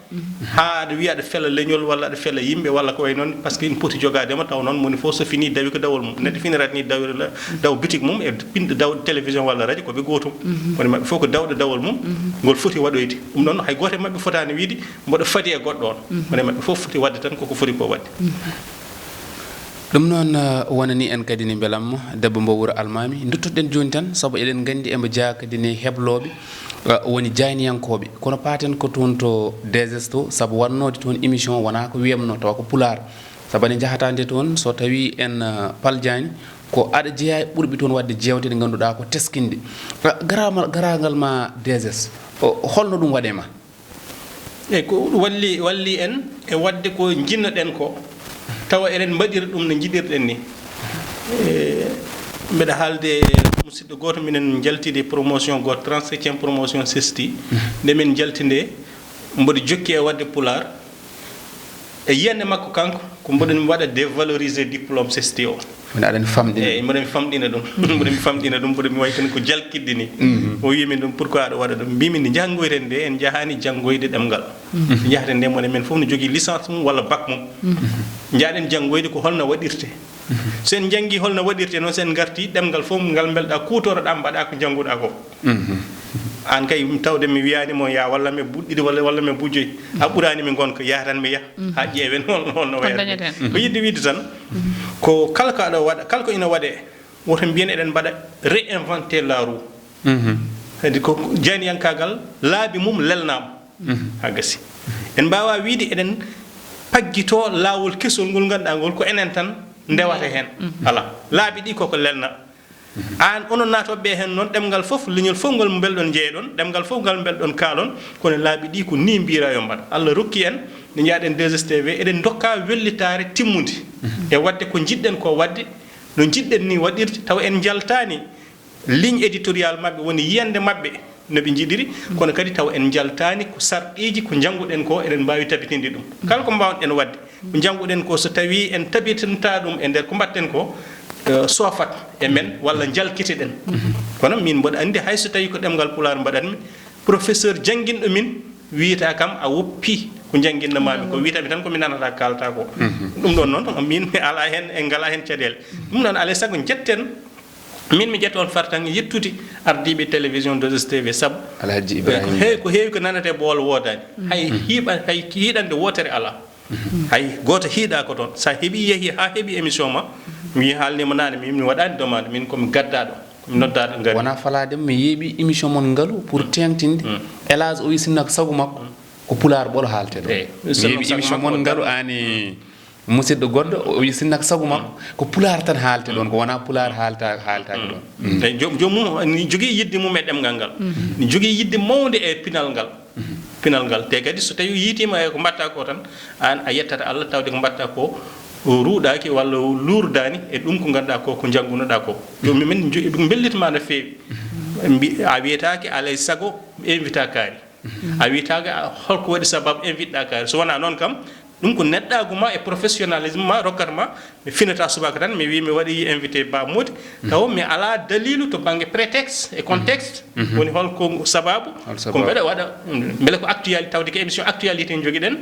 Haa aɗa wiya aɗa fela leñol walla aɗa fela yimɓe walla ko wayi noon, par ce que ina poti jogaade ma, taw noon moni fof so fini dawi ko dawol mum. Neɗɗo finirat ni dawri la, daw bitik mum e pinɗo daw télévision walla radio ko ɓe gootum. Woni maɓɓe fof ko dawɗo dawol mum, ngol foti waɗoyde. Ɗum noon hay gooto e maɓɓe fotaani wiide mboɗo fadi e goɗɗo on. Woni maɓɓe fof foti waɗde tan koko foti ko waɗde. Ɗum noon, eh, wonani en kadi ni mbelamma debbo mbo wuro Almaami. Nduttoɗen jooni tan, sabu eɗen nganndi embo jeyaa kadi ni heblooɓe, eh, woni jaayniyankooɓe. Kono paaten ko toon to D S S to, sabu waɗnoode toon émission wonaa ko wiyamno, tawa ko pulaar. Sabu ene njahata nde toon, so tawii en, eh, paljaani, ko aɗa jeyaa e ɓurɓe toon waɗde jeewte ɗe ngannduɗaa ko teskinɗe. Eh, garaama-, garaangal ma D S S, o, holno ɗum waɗee ma? Eyi, ko walli, walli en e waɗde ko njiɗnoɗen ko, tawa eɗen mbaɗira ɗum no njiɗirɗen ni. E, mbeɗa haalde e musidɗo gooto, minen njaltidi promotion gooto, trente-septième promotion sesti, nde min njalti nde, mboɗo jokki e waɗde pulaar. E yiyannde makko kanko, ko mboɗo mi waɗa dévaloriser diplôme sesti o. Woni aɗa mi famɗina. Eyi, mboɗo mi famɗina ɗum. Mboɗo mi famɗina ɗum, mboɗo mi wayi tan ko jalkitde ni. Mhm. O wiyi min ɗum, pourquoi aɗa waɗa ɗum? Mbimi nde njanngoyten nde, en njahaani janngoyde ɗemngal. Mhm. Nde njahaten nde, mone men fof no jogii licence mum walla bac mum. Mhm. Njaaɗen janngoyde ko holno waɗirte. Mhm. So en njanngii holno waɗirte noon, so en ngartii, ɗemngal fof ngal mbelɗaa, kuutoroɗaa, mbaɗaa ko njannguɗaa ko. Mhm. Aan kay, tawde mi wiyaani mo, yaa walla mi buuɗ ɗiɗi walla, walla mi buuɗ joyi. A ɓuraani mi ngonka, yaa tan mi yaha. Mhm. Haa ƴeewen hol, holno wayata. Ko yiɗde wiide tan, ko kala ko aɗa waɗa, kala ko ina waɗee, woto mbiyen eɗen mbaɗa réinventer la roue. Mhm. Kadi ko jaayniyankaagal laabi mum lelnaama. Mhm. Haa gasi. En mbaawaa wiide eɗen paggitoo laawol kesol ngol ngannduɗaa ngol ko enen tan ndewata heen. Mhm. Alaa. Laabi ɗi koko lelna. Aan, onon naatooɓe ɓe heen noon, ɗemngal fof, leñol fof ngol mbelɗon njeeyɗon, ɗemngal fof ngal mbelɗon kaalon, kono laabi ɗi ko nii mbiira yo mbaɗ. Allah rokki en, nde njaaɗen deux S T V, eɗen ndokka wellitaare timmunde e waɗde ko njiɗɗen ko waɗde, no njiɗɗen ni waɗirde, tawa en njaltaani ligne éditoriale maɓɓe, woni yiyannde maɓɓe, no ɓe njiɗiri, kono kadi taw en njaltaani ko sarɗiiji ko njannguɗen ko, eɗen mbaawi tabitinde ɗum. Kala ko mbaawɗen waɗde, ko njannguɗen ko, so tawii en tabitintaa ɗum e nder ko mbaɗten ko, eh, soofat e men walla njalkiteɗen. Kono min mboɗo anndi hay so tawii ko ɗemngal Pulaar mbaɗatmi, professeur jannginɗo min wiyata kam a woppii ko njannginɗo maa mi ko, wiyata mi tan ko mi nanata kaalata ko. Ɗum ɗoon noon min mi alaa heen, en ngalaa heen caɗeele. Ɗum noon alaa e sago njetten Min mi ƴetta on fartaŋŋe yettude ardiiɓe télévision deux S T V sabu Alhaji Ibrahima ko heewi, ko heewi ko nanata e boowal woodaani. Hay hiiɓa-, hay hiiɗande wootere alaa. Hay gooto hiiɗaa ko toon. So a heɓii, yehii haa heɓii émission ma, mi haalniima naane, min mi waɗaani demande, min ko mi gaddaaɗo, ko mi noddaaɗo ngari. Wonaa falaade, mi yeeɓii émission mon ngalu pour teeŋtinde. Elage o wi sinno ko sago makko, ko pulaar ɓolo haaletee ɗo. Mi yeeɓii émission mon ngalu, aani Musidɗo goɗɗo, o wi, sinno ko sago makko, ko pulaar tan haaletee ɗoon, ko wonaa pulaar haalta-, haaltaaki ɗoon. Eyi, joom-, joom mum ne jogii yiɗde mum e ɗemngal ngal. Ne jogii yiɗde mawnde e pinal ngal. Pinal ngal. Te kadi so tawii yiytiima e ko mbaɗtaa ko tan, aan a yettata Allah tawde ko mbaɗtaa ko ruuɗaaki walla luurdaani e ɗum ko ngannduɗaa ko, ko njanngunoɗaa ko. Joom mum en jo-, mbellitii ma no feewi. Mbi-, a wiyetaake alaa e sago invita kaari. A wiyetaake a, holko waɗi sababu invite ɗaa kaari. So wonaa noon kam, ɗum ko neɗɗaagu ma e professionnalisme ma rokkata ma. Mi finata subaka tan, mi wi mi waɗi invité Ba Mody, taw mi alaa daliilu to bannge prétexte e contexte. Woni holko sababu? Ko mbeɗa waɗa, mbele ko actualité, tawde ko émission actualité njogiɗen,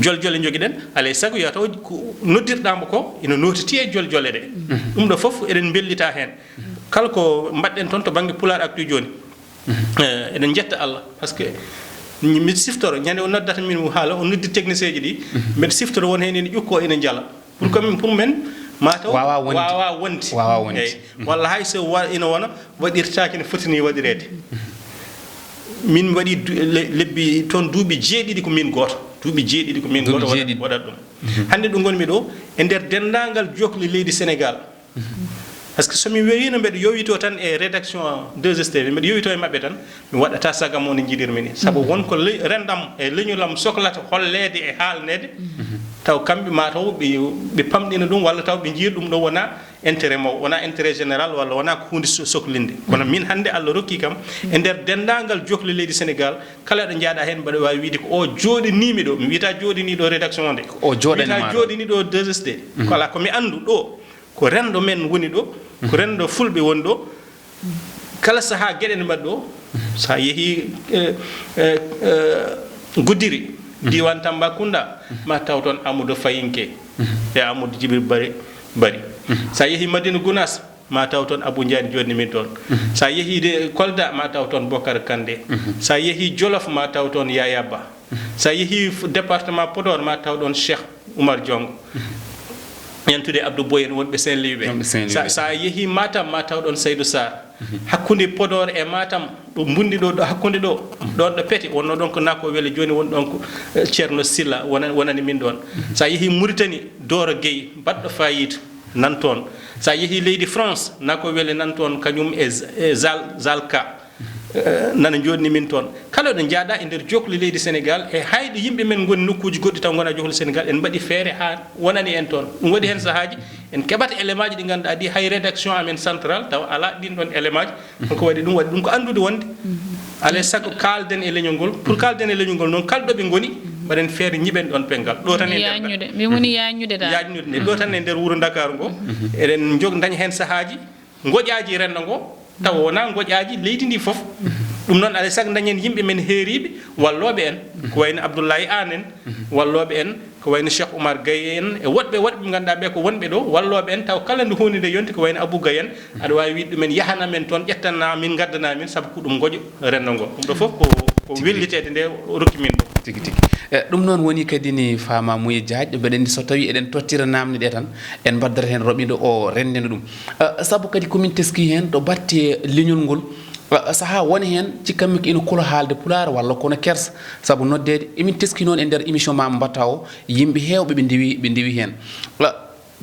joljole njogiɗen, alaa e sago yo taw ko noddirɗaa mo ko ina nootitii e joljole ɗe. Ɗum ɗo fof eɗen mbellitaa heen. Kala ko mbaɗɗen toon to bannge Pulaar Actu jooni, Eh, eɗen njetta Allah, parce que mi- miɗo siftoro ñande o noddata min mo haala, o noddi technicien ji ɗi, mbiɗo siftoro won heen ene ƴukko ene njala. Pour que min, pour men, ma taw Wawa wonde. Wawa wonde. Wawa wonde. Eyyi. Walla hay so wa- ina wona, waɗirtaake no foti ni waɗireede. Min mi waɗi du- le- lebbi toon, duuɓi jeeɗiɗi ko min gooto, duuɓi jeeɗiɗi ko min Duuɓi gooto waɗat- jeeɗiɗi. Waɗat ɗum. Hannde ɗo ngonmi ɗo, e nder denndaangal jookli leydi Sénégal, parce que so mi wiyino mbeɗa yowito tan e rédaction deux S T V, mbeɗa yowito e maɓɓe tan, mi waɗata sagam o no njiɗirmi ni. Sabu won ko le- renndam e leñolam soklata holleede e haalneede, taw kamɓe ma taw ɓe ɓe pamɗina ɗum, walla taw ɓe njiya ɗum ɗo wona intérêt mawɗo, wona intérêt général, walla wona ko huunde so- soklinde. Kono min hannde, Allah rokki kam, e nder denndaangal jookli leydi Sénégal, kala ɗo njaaɗa heen, mbaɗa waawi wiide ko o jooɗiniimi ɗo. Mi wiyata jooɗiniiɗo rédaction o nde. O jooɗani Wiyata ma ɗo. Jooɗiniiɗo deux S T. Ko alaa, ko mi anndu ɗo, ko renndo men woni ɗo, ko renndo fulɓe woni ɗo. Kala sahaa geɗe ɗe mbaɗ ɗo, so a yehii, eh, eh, eh, Goudiri, diiwaan Tambacounda, ma taw toon Amadou Fayinke e Amadou Djibril Bari, Bari. So a yehii Madina Gounass, ma taw toon Abou Ndiaye, jooɗni min toon. So a yehii de Kolda, ma taw toon Bokar Kandé. So a yehii Jolof, ma taw toon Yaya Ba. So a yehii f- département Podor, ma taw ɗoon Cheikh Oumar Diongo. Yantude Abdou Boye en wonɓe Saint-Louis ɓe. Wonɓe Saint-Louis Sa- ɓe. So a yehii Matam, ma taw ɗoon Saydou Sarr. Hakkunde Podor e Matam, ɗo mbunndi ɗo, ɗo hakkunde ɗo, ɗoon ɗo pete, wonnoo ɗoon ko Nako Wele, jooni woni ɗoon ko, eh, Ceerno Silla, wona- wonani min ɗoon. So a yehii Mauritanie, Doro Gueye, baɗɗo fayida, nan toon. So a yehii leydi France, Nako Wele nan toon, kañum e Z- e Zal- Zalka, eh, nana njooɗni min toon. Kala ɗo njaaɗa e nder jookli leydi Sénégal, e hayɗo yimɓe men ngoni nokkuuji goɗɗi taw ngona jookli Sénégal, en mbaɗi feere haa wonani en toon. Ɗum waɗi heen sahaaji, en keɓat élément ji ɗi ngannduɗaa ɗi hay rédaction amen central taw alaa ɗin ɗon élément ji. Holko waɗi ɗum? Waɗi ɗum ko anndude wonde alay sago kaalden e leñol ngol. Pour kaalden e leñol ngol noon, kala ɗo ɓe ngoni, mbaɗen feere ñiɓen ɗon penngal. Ɗo tan e nder Yaajnude. Min woni yaajnude tan. Yaajnude nde. Ɗo tan e nder wuro Ndakaaru ngo, eɗen njog- daña heen sahaaji, ngoƴaaji renndo ngo, tawa wonaa ngoƴaaji leydi ndi fof. Ɗum noon, alay sago dañen yimɓe men heeriiɓe, wallooɓe en, ko wayno Abdoulaye Anne en, wallooɓe en, ko wayno Cheikh Oumar Gaye en, e woɗɓe, woɗɓe ɓe ngannduɗaa ɓe ko wonɓe ɗo, wallooɓe en, taw kala nde huunde nde yonti, ko wayno Abou Gaye en, aɗa waawi wiide ɗumen, yahana men toon, ƴettana min, ngaddana min, sabu ko ɗum ngoƴo renndo ngo. Ɗum ɗo fof ko, ko Tigi, tigi. Welliteede nde o rokki min ɗum. Tigi, tigi. E, ɗum noon woni kadi ni Fama Mouye Diagne, mbeɗa anndi so tawii eɗen tottira naamne ɗe tan, en mbaddata heen roɓindo o renndina ɗum. E, sabu kadi ko min teski heen to batte leñol ngol, e, sahaa won heen cikkanmi ko ina kula haalde Pulaar walla kono kersa, sabu noddeede. Emin teski noon e nder émission Mama Mbatta o, yimɓe heewɓe ɓe ndewi, ɓe ndewi heen. E,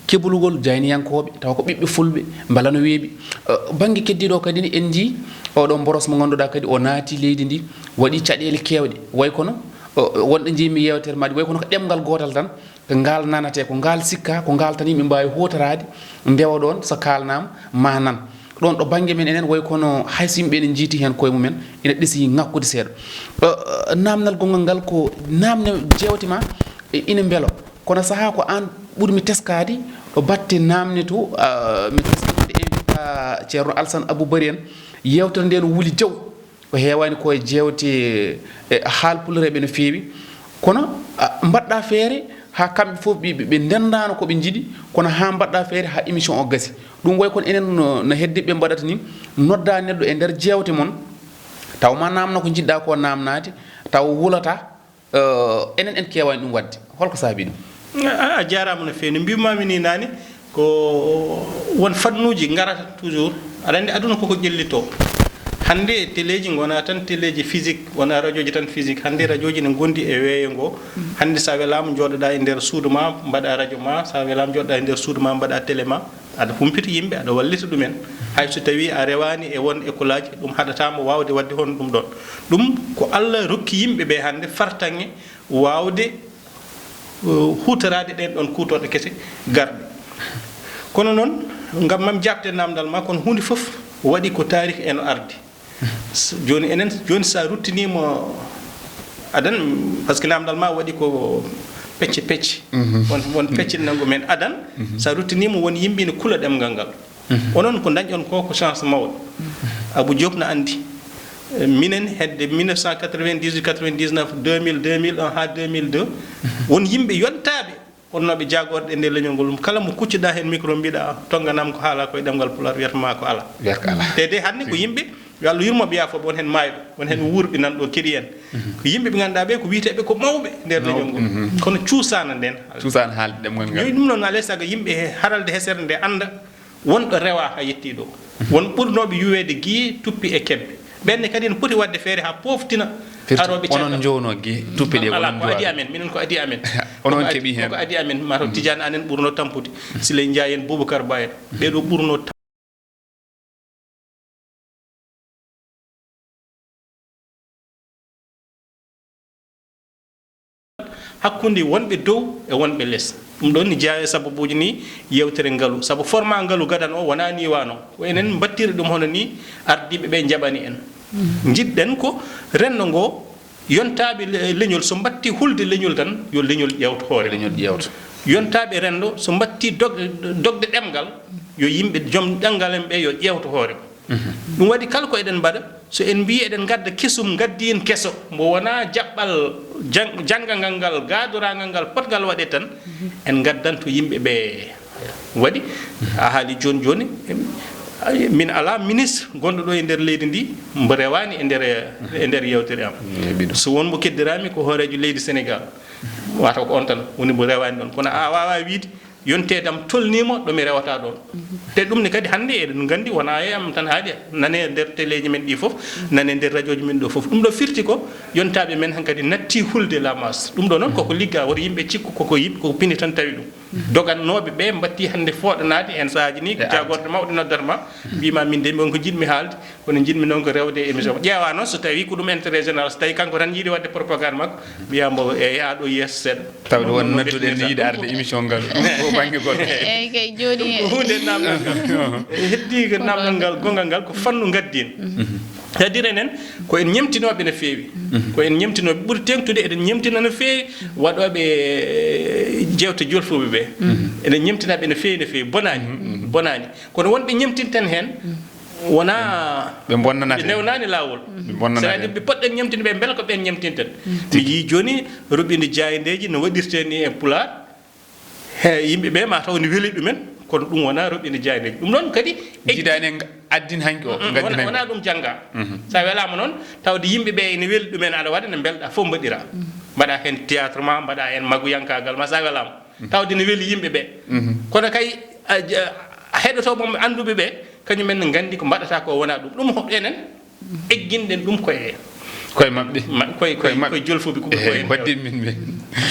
keblugol jayniyankooɓe, tawa ko ɓiɓɓe fulɓe, mbela no weeɓi. E, bannge keddiiɗo o kadi ne en njii oɗo mboros mo ngannduɗaa kadi o naati leydi ndi, waɗi caɗeele keewɗe. Way kono, e, wonɗo njiimi yeewtere maɗi, way kono ko ɗemngal gootal tan, ko ngaal nanatee, ko ngaal sikkaa, ko ngaal tan yimɓe mbaawi huutoraade, ndewa ɗoon, so kaalnaama, ma nan. Ɗoon ɗo bannge men enen, way kono hay so yimɓe ene njiiti heen koye mumen, ina ɗesi ŋakkude seeɗa. E, e, naamnal gonngal ngal ko naamne jeewte ma, e, ina mbelo. Kono sahaa ko aan ɓurmi teskaade ɗo batte naamne to, a, mi teski wonde invita Ceerno Alsan Abou Bari en, yeewtere nde no wuli jaw, ko heewaani ko e jeewte, e, haalpulareeɓe no feewi. Kono, a, mbaɗɗa feere haa kamɓe fof ɓe, ɓe, ɓe ndenndaano ko ɓe njiɗi, kono haa mbaɗɗa feere haa émission o gasi. Ɗum way kono enen no, no heddiiɓe mbaɗata ni, nodda neɗɗo e nder jeewte mon, taw ma naamno ko njiɗɗa ko naamnaade, taw wulata, Eh, enen en keewaani ɗum waɗde. Holko saabii ɗum? A, a jaaraama no feewi. No mbiimaami ni naane, ko won fannuuji ngarata toujours. Aɗa anndi aduna koko ƴellitoo. Hannde teleeji ngonaa tan teleeji physique, wonaa rajooji tan physique. Hannde rajooji ne ngondi e weeyo ngo. Hannde so a welaama njooɗoɗaa e nder suudu ma, mbaɗa rajo ma. So a welaama njooɗoɗaa e nder suudu ma, mbaɗa télé ma. Aɗa humpita yimɓe, aɗa wallita ɗumen. Hay so tawii a rewaani e won écolaaji, ɗum haɗataa mo waawde waɗde hono ɗum ɗoon. Ɗum ko Allah rokki yimɓe ɓe hannde fartaŋŋe waawde, eh, huutoraade ɗeen ɗoon kuutorɗe kese garɗe. Kono noon, ngam mam jaabte naamndal ma, kono huunde fof waɗi ko taariki eno ardi. S-, jooni enen, jooni so a ruttiniima adan, par ce que naamndal ma waɗi ko pecce pecce. Mhm. Won, won pecce nanngu men adan, mhm, so a ruttiniima won yimɓe ne kula ɗemngal ngal. Mhm. Onon ko ndañɗon ko, ko chance mawɗo. Abou Diop na anndi. Eh, minen hedde mille neuf cent quatre-vingt-dix-huit, quatre-vingt-dix-neuf, deux mille, deux mille un haa deux mille deux, won yimɓe yontaaɓe wonnooɓe jaagorɗe e nder leñol ngol, kala mo kuccuɗaa heen micro, mbiɗa tonnganaam ko haalaa koye ɗemngal Pulaar, wiyata ma ko alaa. Wiyata ko alaa. Te de hannde ko yimɓe Yo Allah yurmo ɓe, yaafo ɓe, won heen maayɗo, won heen wuurɓe nan ɗo keɗii en. Ko yimɓe ɓe ngannduɗaa ɓe, ko wiyeteeɓe ko mawɓe nder leñol ngol. Kono cuusaana ndeen. Cuusaana haalde ɗemngal ngal. Yo ɗum noon, alaa e sago yimɓe he haralde hesere nde annda won ɗo rewaa haa yettii ɗo. Won ɓurnooɓe yuweede giye, tuppi e kebbe. Ɓeen ne kadi ene poti waɗde feere haa pooftina arooɓe caggal. Onon njownoo giye, tuppi ɗe, alaa, onon ko adii amen, minen ko adii amen. Onon keɓii heen. Ko adii amen, maa taw Tidiane Anne en ɓurnoo tampude. Siley Ndiaye en, Boubacar Ba en. Ɓee ɗo ɓurnoo hakkunde wonɓe dow e wonɓe les. Ɗum ɗoon ne jeyaa e sababuuji ni yeewtere ngalu. Sabu format ngalu gadano o wonaa ni waano. Ko enen mbattiri ɗum hono ni ardiiɓe ɓe njaɓani en. Njiɗɗen ko renndo ngo, yontaaɓe le-, leñol so mbattii hulde leñol tan, yo leñol ƴeewto hoore. Leñol ƴeewto. Yontaaɓe renndo so mbattii dog-, dogde ɗemngal, yo yimɓe joom ɗemngal en ɓe yo ƴeewto hoore. Ɗum waɗi kala ko eɗen mbaɗa, so en mbii eɗen ngadda kesum, ngaddiin keso, mbo wonaa jaɓɓal jang-, janngangal ngal, gaadoraangal ngal, potngal waɗe tan, en ngaddanto yimɓe ɓe. Waɗi, a haali jooni jooni, min alaa ministre gonɗo ɗo e nder leydi ndi, mbo rewaani e nder, e nder yeewtere am. So won mbo keddiraami ko hooreejo leydi Sénégal, wata ko on tan woni mbo rewaani ɗoon. Kono a waawaa wiide, yonteede am tolniima ɗo mi rewata ɗoon. Te ɗum ne kadi hannde eɗen nganndi wonaa e am tan haaɗi, nane nder teleeji men ɗi fof, nane nder rajooji men ɗo fof. Ɗum ɗo firti ko yontaaɓe men hankadi nattii hulde la masse. Ɗum ɗo noon koko ligga, woto yimɓe cikku koko yimɓe, koko pini tan tawi ɗum. Dogannooɓe ɓe mbattii hannde fooɗanaade heen sahaaji ni, ko jaagorɗe mawɗe noddata ma, mbiima min de, mi won ko njiɗmi haalde, kono njiɗmi noon ko rewde e émission. Ƴeewa noon so tawii ko ɗum intérêt général, so tawii kanko tan yiɗi waɗde propagande makko, mbiya mbo, eeyi, a ɗo yeeso seeɗa. Tawde won nadduɗo en ne yiɗi arde émission ngal, ɗum ko bannge goɗɗo. Eeyi kay, jooni ɗum ko huunde naamnal ngal. Heddii ko naamnal ngal, gonngal ngal, ko fannu ngaddiin. C'est-à-dire enen, ko en ñemtinooɓe no feewi. Ko en ñemtinooɓe ɓuri teeŋtude, eɗen ñemtina no feewi waɗooɓe, eh, jeewte jolfuɓe ɓe. Eɗen ñemtinaaɓe no feewi, no feewi. Bonaani, bonaani. Kono wonɓe ñemtinten heen, wonaa ɓe bonnanata ɓe en. Newnaani laawol. Ɓe bonnanata en. C'est-à-dire ɓe poɗɗen ñemtinde ɓe, mbela ko ɓeen ñemtinten. Mi yii jooni roɓinde jaayndeeji no waɗirtee ni e Pulaar. He, yimɓe ɓe ma taw ne weli ɗumen, kono ɗum wonaa roɓinde jaayndeeji. Ɗum noon kadi jiidaani en addin hanki o, mm, mm, ngaddi wona-, hanki o. Wonaa ɗum janngaa. Mhm. So a welaama noon, tawde yimɓe ɓe ene weli ɗumen, aɗa waɗa ne mbelɗaa fof mbaɗiraa. Mhm. Mbaɗaa heen théâtre ma, mbaɗaa heen maguyankaagal ma, so a welaama. Mhm. Tawde ne weli yimɓe ɓe. Mhm. Kono kay, a, a, heɗotooɓe mo annduɓe ɓe, kañum en ne nganndi ko mbaɗataa ko wonaa ɗum. Ɗum ko enen, egginɗen ɗum koye, koye maɓɓe. Ma-, koye, koye, koye maɓɓe. Koye jolfuɓe ko. Ehe, koye waɗde min ɓe.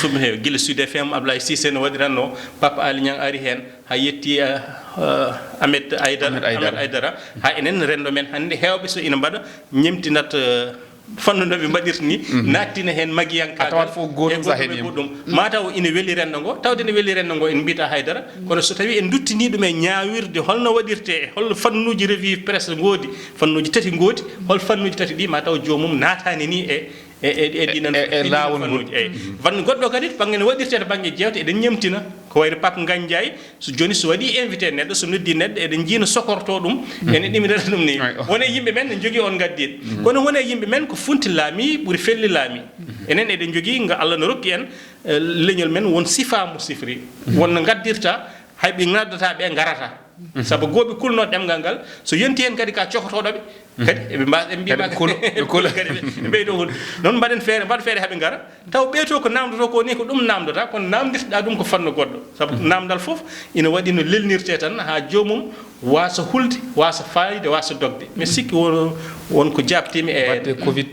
Ɗum he, gila Sud F M, Ablaye Cissé no waɗiranno, Papa Ali Niang ari heen, haa yetti, eh, eh, Ahmed Aïdara, Ahmed Aïdara. Ahmed Aïdara. Haa enen renndo men hannde, heewɓe so ina mbaɗa, ñemtinat, eh, fannu no ɓe mbaɗirta ni, mhm, naattina heen magiyankaagal. A tawat fof gootum e sa heɗiima. Goɗɗum e goɗɗum. Ma taw ina weli renndo ngo, tawde ina weli renndo ngo, en mbiyataa haydara. Kono so tawii en nduttinii ɗum e ñaawirde, holno waɗirtee, hol fannuuji revue presse ngoodi, fannuuji tati ngoodi, hol fannuuji tati ɗi, ma taw joomum naataani ni e, e, e, e ɗi nan e, e laawol ngol. Fannuuji, eyi. Mhm. Fannu goɗɗo kadi, bannge no waɗirtee to bannge jeewte, eɗen ñemtina. Ko wayno Pape Ngagne Ndiaye, so jooni so waɗii invité neɗɗo, so noddii neɗɗo, eɗen njii no sokortoo ɗum, mhm, ene ɗiminata ɗum ni. Eyi. Won e yimɓe men ne njogii on ngaddiin. Mhm. Kono won e yimɓe men ko funti laamii, ɓuri felli laamii. Mhm. Enen eɗen njogii, nga Allah no rokki en, eh, leñol men won sifaa mo sifri. Mhm. Won no ngaddirta, hay ɓe ngaddataa ɓe ngarata. Mhm. Sabu gooɓe kulnoo ɗemngal ngal, so yonti heen kadi ka cokotooɗo ɓe, kadi eɓe mba-, eɓe mbiya kadi ɓe kolo, ɓe kolo. Kadi ɓe, ɓe ɓeydo hul. Noon mbaɗen feere, mbaɗ feere haɓe ngara. Taw ɓeyto ko naamndotoo ko ni, ko ɗum naamndota, kono naamndirtoɗaa ɗum ko fannu goɗɗo. Sabu naamndal fof ina waɗi no lelnirtee tan, haa joomum waasa hulde, waasa faayde, waasa dogde. Mais sikki won, won ko jaabtiimi e batte covid.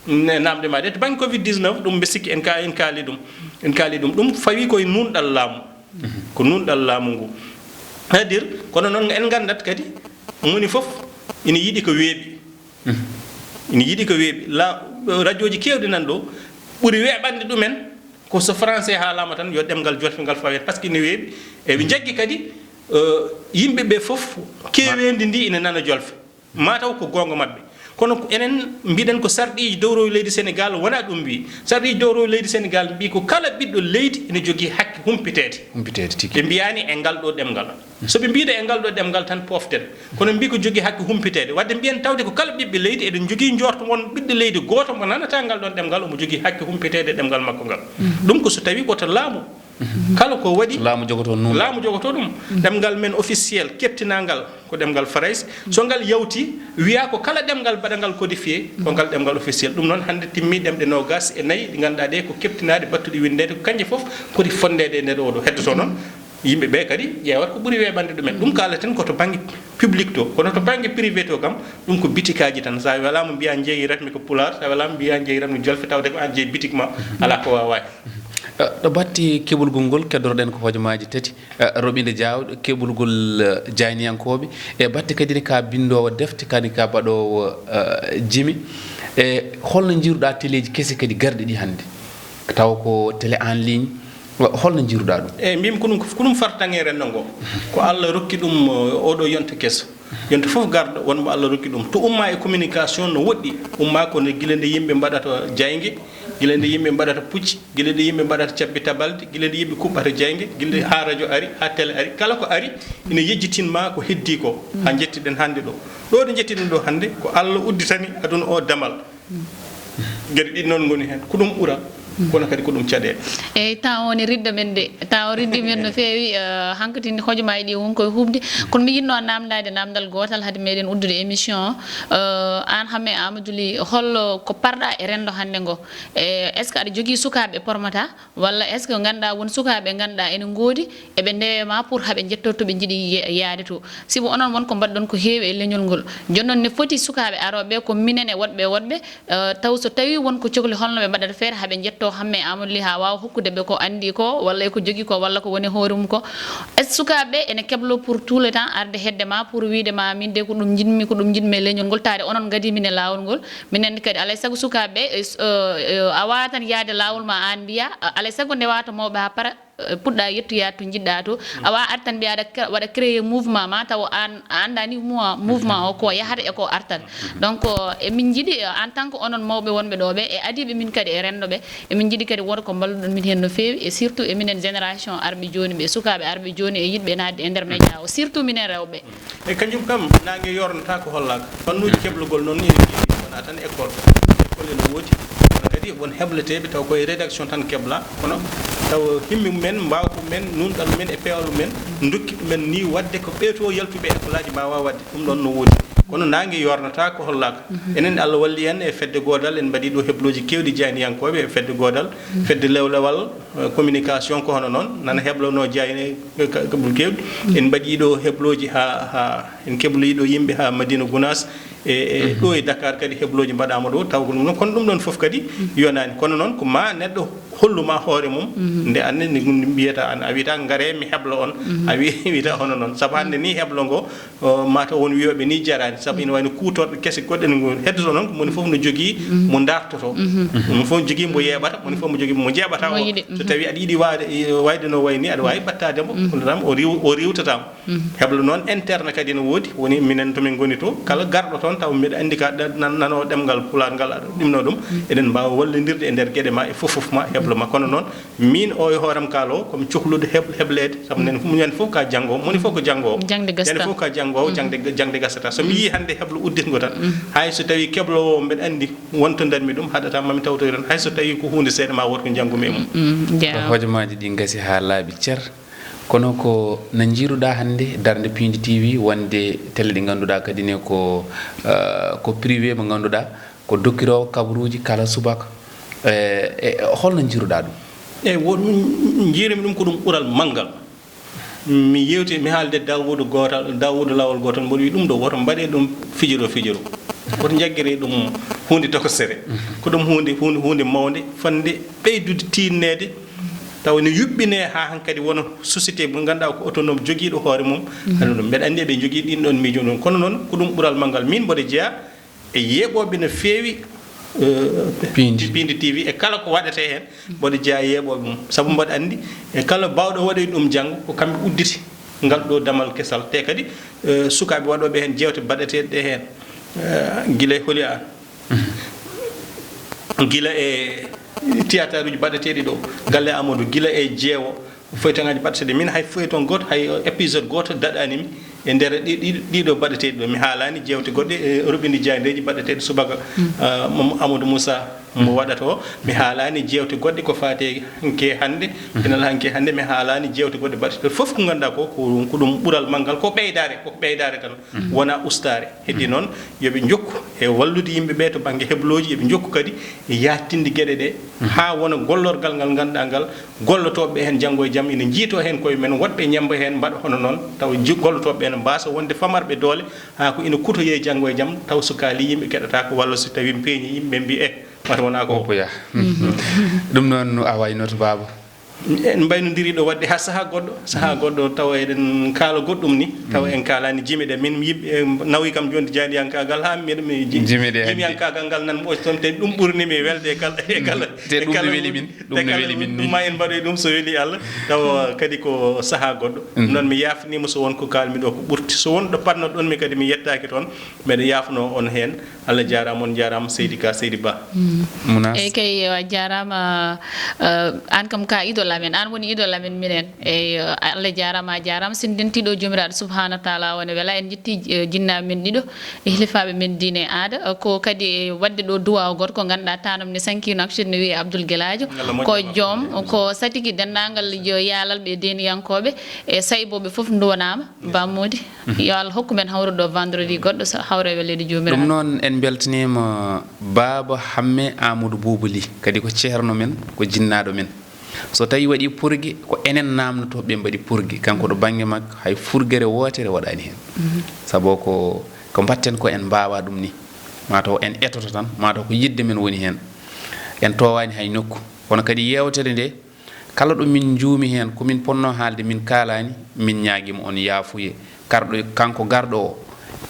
Ne, naamnde ma de, to bannge covid dix-neuf, ɗum mbe sikki en ka-, en kaali ɗum. En kaali ɗum. Ɗum fawi koye nuunɗal laamu. Ko nuunɗal laamu ngu. C'est-à-dire, kono noon en nganndat kadi, moni fof ina yiɗi ko weeɓi. Mhm. Ina yiɗi ko weeɓi. La, rajooji keewɗi nan ɗo, ɓuri weeɓande ɗumen ko so français haalaama tan, yo ɗemngal jolfe ngal faw heen, par ce que ina weeɓi. Eɓe njaggi kadi, eh, yimɓe ɓe fof, keeweendi ndi ina nana jolfe. Ma taw ko goonga maɓɓe. Kono ko enen mbiɗen ko sarɗiiji dowrowi leydi Senegaal, wonaa ɗum mbii. Sarɗiiji dowrowi leydi Senegaal mbii ko kala ɓiɗɗo leydi ina jogii hakke humpiteede. Humpiteede tigi. Ɓe mbiyaani e ngal ɗo ɗemngal. So ɓe mbiide e ngal ɗo ɗemngal tan, pooften. Kono mbii ko jogii hakke humpiteede. Wadde mbiyen tawde ko kala ɓiɓɓe leydi, eɗen njogii njoorto won ɓiɗɗo leydi gooto mo nanata ngal ɗon ɗemngal, omo jogii hakke humpiteede e ɗemngal makko ngal. Ɗum ko so tawii ko to laamu. Kala ko waɗi, laamu jogoto ɗum. Laamu jogoto ɗum. Ɗemngal men officiel keɓtinangal ko ɗemngal Farayse. So ngal yawti, wiya ko kala ɗemngal baɗangal codifié, ko ngal ɗemngal officiel. Ɗum noon, hannde timmi ɗemɗe noogas e nayi ɗe ngannduɗaa ɗe ko keɓtinaaɗe, battuɗe winndeede, ko kañƴe fof poti fonndeede e nder oɗo. Heddoto noon, yimɓe ɓe kadi ƴeewat ko ɓuri weeɓande ɗumen. Ɗum kaalaten ko to bannge public to, kono to bannge privé to kam, ɗum ko bitikaaji tan. So a welaama mbiyaa njeeyi ratmi ko Pulaar, so a welaama mbiyaa njeeyi ratmi Jolfe, tawde ko aan jeyi bitik ma, alaa ko waawaa. Eh, ɗo batti keɓolgol ngol, keddoroɗen ko hojomaaji tati, eh, roɓinde jaawɗe, keɓolgol, eh, jayniyankooɓe, e batte kadi ne ka binndoowo defte, kadi ka baɗoowo, eh, jimi. E holno njiiruɗaa teleeji kesi kadi garɗi ɗi hannde? Tawa ko télé en ligne, holno njiiruɗaa ɗum? Eyi, mbiymi ko ɗum, ko ɗum fartaŋŋe renndo ngo. Ko Allah rokki ɗum, eh, oɗo yonta keso. Yonta fof garɗo, won mo Allah rokki ɗum. To umma e communication no woɗɗi, umma ko nde gila nde yimɓe mbaɗata jaynge, gila nde yimɓe mbaɗata pucci, gila nde yimɓe mbaɗata cabbi tabaldi, gila nde yimɓe kuɓɓata jaynge, gila haa radio ari, haa télé ari. Kala ko ari, ina yejjitin ma ko heddi ko, haa njettiɗen hannde ɗo. Ɗo ɗo njettiɗen ɗo hannde, ko Allah udditani aduna o damal. Geɗe ɗiɗi noon ngoni heen, ko ɗum ɓura, kono kadi ko ɗum caɗeele. Eyi, temps o ne ridda men de, temps o riddi men no feewi, eh, hankadi hojomaaji ɗi won koye huuɓde. Kono mi yiɗno naamndaade naamndal gootal hade meɗen uddude émission o. Eh, aan Hammee Amadou Ly, holko parɗa e renndo hannde ngo? Eh, est-ce que aɗa jogii sukaaɓe pormata? Walla est-ce que ngannduɗaa won sukaaɓe ngannduɗaa ene ngoodi, eɓe ndewe ma pour haɓe njetto to ɓe njiɗi ye-, yaade to? Sibu onon won ko mbaɗɗon ko heewi e leñol ngol. Jooni noon ne foti sukaaɓe arooɓe ɓe ko minen e woɗɓe e woɗɓe, eh, taw so tawii won ko cokli holno ɓe mbaɗata feere haɓe njetto Hammee Amadou Ly haa waawa hokkude ɓe ko anndi ko, walla e ko jogii ko, walla ko woni hoore mum ko. Est-ce que sukaaɓe ɓe ene keblo pour tout le temps arde hedde ma pour wiide ma min de ko ɗum njiɗmi, ko ɗum njiɗmi e leñol ngol, taade onon ngadii min e laawol ngol? Minen kadi, alay sago sukaaɓe ɓe, eh, s-, eh, eh, a waawaa tan yahde laawol ma aan mbiyaa, a-, alay sago ndewaa to mawɓe haa para, eh, puɗɗa yettoyaade to njiɗɗaa to. A waawaa ar tan mbiyaa aɗa cre-, waɗa créer mouvement ma tawa aan a anndaa ni mo-, mouvement o ko yahata e ko artata. Donc, eh, emin njiɗi, eh, en tant que onon mawɓe wonɓe ɗo ɓe, e adiiɓe min kadi e renndo ɓe, emin njiɗi kadi wooda ko mballuɗon min heen no feewi, e surtout e minen génération arɓe jooni ɓe, sukaaɓe arɓe jooni e yiɗɓe naatde e nder média o, surtout minen rewɓe. E kanjum kam, naange yoornataa ko hollaaka. Fannuuji keblugol noon ene keewi, wonaa tan école. École ene woodi, kono kadi won hebleteeɓe taw koye rédaction tan kebla, kono taw himmi mumen, mbaawka mumen, nuunɗal mumen e peewal mumen ndokki ɗumen nii waɗde ko ɓee to yaltuɓe e école aji mbaawaa waɗde. Ɗum ɗoon no woodi. Kono naange yoornataa ko hollaaka. Enen Allah walli en e fedde goodal, en mbaɗii ɗo hebluuji keewɗi jayniyankooɓe e fedde goodal, fedde lewlewal, eh, communication ko hono noon, nana heblanoo jayne, eh, ka-, kaɓul keewɗi. En mbaɗii ɗo heblooji haa, haa, en keblii ɗo yimɓe haa Madina Gunaas, e, e ɗo e Dakar kadi heblooji mbaɗaama ɗo, taw ko ɗum ɗoon. Kono ɗum ɗoon fof kadi yonaani. Kono noon ko ma neɗɗo hollu ma hoore mum, nde anne ni ɗum mbiyata an, a wiyata ngare mi heblo on, a wi-, wiyata hono noon. Sabu hannde ni heblo ngo, o, mataw won wiyooɓe ni jaraani, sabu ina wayno kuutorɗe kese goɗɗe no ngoni. Heddoto noon ko moni fof no jogii mo dartoto. Moni fof jogii mo yeeɓata, moni fof mo jogii mo jeeɓata o. So tawi aɗa yiɗi waade, wayde no wayni, aɗa waawi ɓattaade mo, kono tan o riw-, o riwtataama. Heblo noon interne kadi no woodi, woni minen to min ngoni to, kala garɗo toon taw mbiɗa anndi ka ɗa-, nan-, nanoowo ɗemngal Pulaar ngal aɗa ɗimno ɗum, eɗen mbaawa wallindirde e nder geɗe ma e fof fof ma heblo ma. Kono noon, miin o e hooram kaalo, ko mi cohluɗo heb-, hebleede, sabu nen fof, ñande fof ka janngoowo, moni fof ko janngoowo. Jaŋde gasata. Ñande fof ka janngoowo, jaŋde, jaŋde gasata. So mi yii hannde heblo udditngo tan, hay so tawii kebloowo o mbeɗa anndi wonto ndarmi ɗum, haɗata mami tawtoy tan, hay so tawii ko huunde seeɗa ma wood ko njanngumi e mum. Hojomaaji ɗi ngasi haa laaɓi cer. Kono ko no njiiruɗaa hannde darnde Piindi T V wonde télé ɗi ngannduɗaa kadi ne ko, eh, ko privé mo ngannduɗaa ko dokkiroowo kabaruuji kala subaka. Eh, e holno njiiruɗaa ɗum? Eyi, wo-, njiirimi ɗum ko ɗum ɓural manngal. Mi yewti, mi haalde Daawuudu gootal, Daawuudu laawol gootal, mboɗo wi ɗum ɗo woto mbaɗe ɗum fijiro fijiro. Woto njaggire ɗum huunde tokosere. Ko ɗum huunde, huunde, huunde mawnde, fotnde ɓeydude tiiɗneede, tawa ne yuɓɓinee haa hankadi wona société mo ngannduɗaa ko autonome jogiiɗo hoore mum. Haɗum ɗum. Mbeɗa anndi eɓe njogii ɗin ɗon miijo ɗum. Kono noon, ko ɗum ɓural manngal. Min mboɗo jeyaa e yeeɓooɓe no feewi, eh, Piindi. Piindi T V e kala ko waɗetee heen, mboɗo jeyaa e yeeɓooɓe mum. Sabu mboɗo anndi e kala baawɗo waɗoyde ɗum janngo, ko kamɓe udditi ngal ɗo damal kesal. Te kadi, eh, sukaaɓe waɗooɓe heen jeewte baɗeteeɗe ɗe heen, eh, gila e holi aan. Gila e théâtre uji baɗeteeɗi ɗo, galle Amadou, gila e jeewo, feuilleton aji baɗeteeɗi. Min hay feuilleton gooto, hay épisode gooto daɗaani mi e nder ɗi, ɗi, ɗiɗo baɗeteeɗi ɗo. Mi haalaani jeewte goɗɗe, e roɓindi jaayndeeji baɗeteeɗi subaka, ah, Mam-, Amadou Moussa. Mo waɗata o, mi haalaani jeewte goɗɗe ko faati e hanke hannde, pinal hanke hannde, mi haalaani jeewte goɗɗe mbaɗte fof ko ngannduɗaa ko, ko, ko ɗum ɓural manngal, ko ɓeydaare, ko ɓeydaare tan, wonaa ustaare. Heddi noon, yo ɓe njokku e wallude yimɓe ɓe to bannge heblooji, yo ɓe njokku kadi e yaajtinde geɗe ɗe, haa wona gollorgal ngal ngannduɗaa ngal, gollotooɓe ɓe heen janngo e jam ina njiytoo heen koye men, woɗɓe ñemmba heen mbaɗa hono noon, tawa ji-, gollotooɓe ɓe ne mbaasa wonde famarɓe doole, haa ko ina kutoyee janngo e jam, taw so kaalii yimɓe keɗataako, walla so tawii peeñii yimɓe mbiya, "Eh, wata wonaa ko." Oppoya. Ɗum noon a wayno to baaba. En mbaynondiri ɗo waɗde haa sahaa goɗɗo, sahaa goɗɗo tawa eɗen kaala goɗɗum ni, tawa en kaalaani jime ɗe. Min yimɓe, eh, nawi kam jooni jaadiyankaagal haa mbiɗa mi ji-, Jime ɗe hanki. Jimiyankaagal ngal nan mo toon, te ɗum ɓurni mi welde e kala, e kala, Te e ɗum kala ne weli min, ɗum e ne kala weli min ɗum ni. Ma en mbaɗoy ɗum so weli Allah, tawa kadi ko sahaa goɗɗo. Noon mi yaafniima so won ko kaalmi ɗo ko ɓurti. So won ɗo patnoɗon mi kadi mi yettaaki toon, mbeɗa yaafnoo on heen. Allah jaaraama, on jaaraama, Seydi Ka, Seydi Ba. Munas. Eyi kay, a jaaraama, eh, aan kam ka idol amen, aan woni idol amen minen. Eyi, eh, Allah jaaraama, a jaaraama. Sen ndenti ɗo Joomiraaɗo Subhaanahu wa Taala wona wela. En njetti, eh, jinnaaɓe men ɗiɗo, e hilifaaɓe men diine e aada. Eh, ko kadi e waɗde ɗo duwaaw gooto ko ngannduɗaa taanam ne sankiino action ne wiyee Abdoul Gelaajo. Ko joom, ko satiki denndaangal yo yaalalɓe e deeniyankooɓe e saybooɓe fof nduwanaama. Ba Moodi, yo Allah hokku men hawrude ɗo vendredi goɗɗo, so hawre e weleede Joomiraaɗo. Ɗum noon, en mbeltaniima Baaba Hamme Amadou Boubou Ly, kadi ko ceerno men, ko jinnaaɗo men. So tawii waɗii purge, ko enen naamnotooɓe ɓe mbaɗi purge. Kanko ɗo bannge makko, hay furgere wootere waɗaani heen. Sabu ko, ko mbaɗten ko en mbaawaa ɗum ni. Maa taw en etoto tan, maa taw ko yiɗde men woni heen. En toowaani hay nokku. Kono kadi yeewtere nde, kala ɗo min njuumi heen, ko min ponnoo haalde, min kaalaani, min ñaagiima on yaafuye. Karɗo, kanko garɗo o,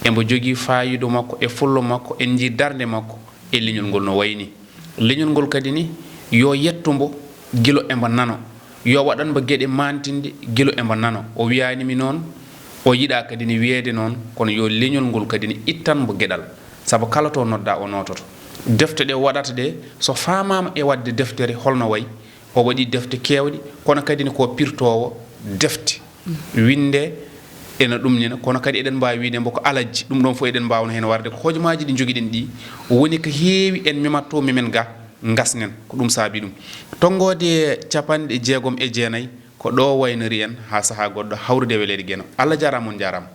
emo jogii faayiida makko e fullo makko, en njii darnde makko e leñol ngol no wayi ni. Leñol ngol kadi ni, yo yettu mbo gilo embo nano, yo waɗan mbo geɗe maantinɗe gilo embo nano. O wiyaani mi noon, o yiɗaa kadi ni wiyeede noon, kono yo leñol ngol kadi ni ittan mbo geɗal, sabu kala to noddaa o noototo. Defte ɗe o waɗata ɗe, so faamaama e waɗde deftere holno wayi, o waɗii defte keewɗe, kono kadi ne ko pirtoowo defte, winnde ena ɗum nena, kono kadi eɗen mbaawi wiyde mbo ko alajji, ɗum ɗoon fof eɗen mbaawno heen warde, ko hojomaaji ɗi njogiɗen ɗi, woni ko heewi en memat to memen ga, ngasnen, ko ɗum saabi ɗum. Tonngoode capanɗe jeegom e jeenayi, ko ɗo waynori en haa sahaa goɗɗo, hawrude e weleede Geno. Allah jaaraama, on njaaraama.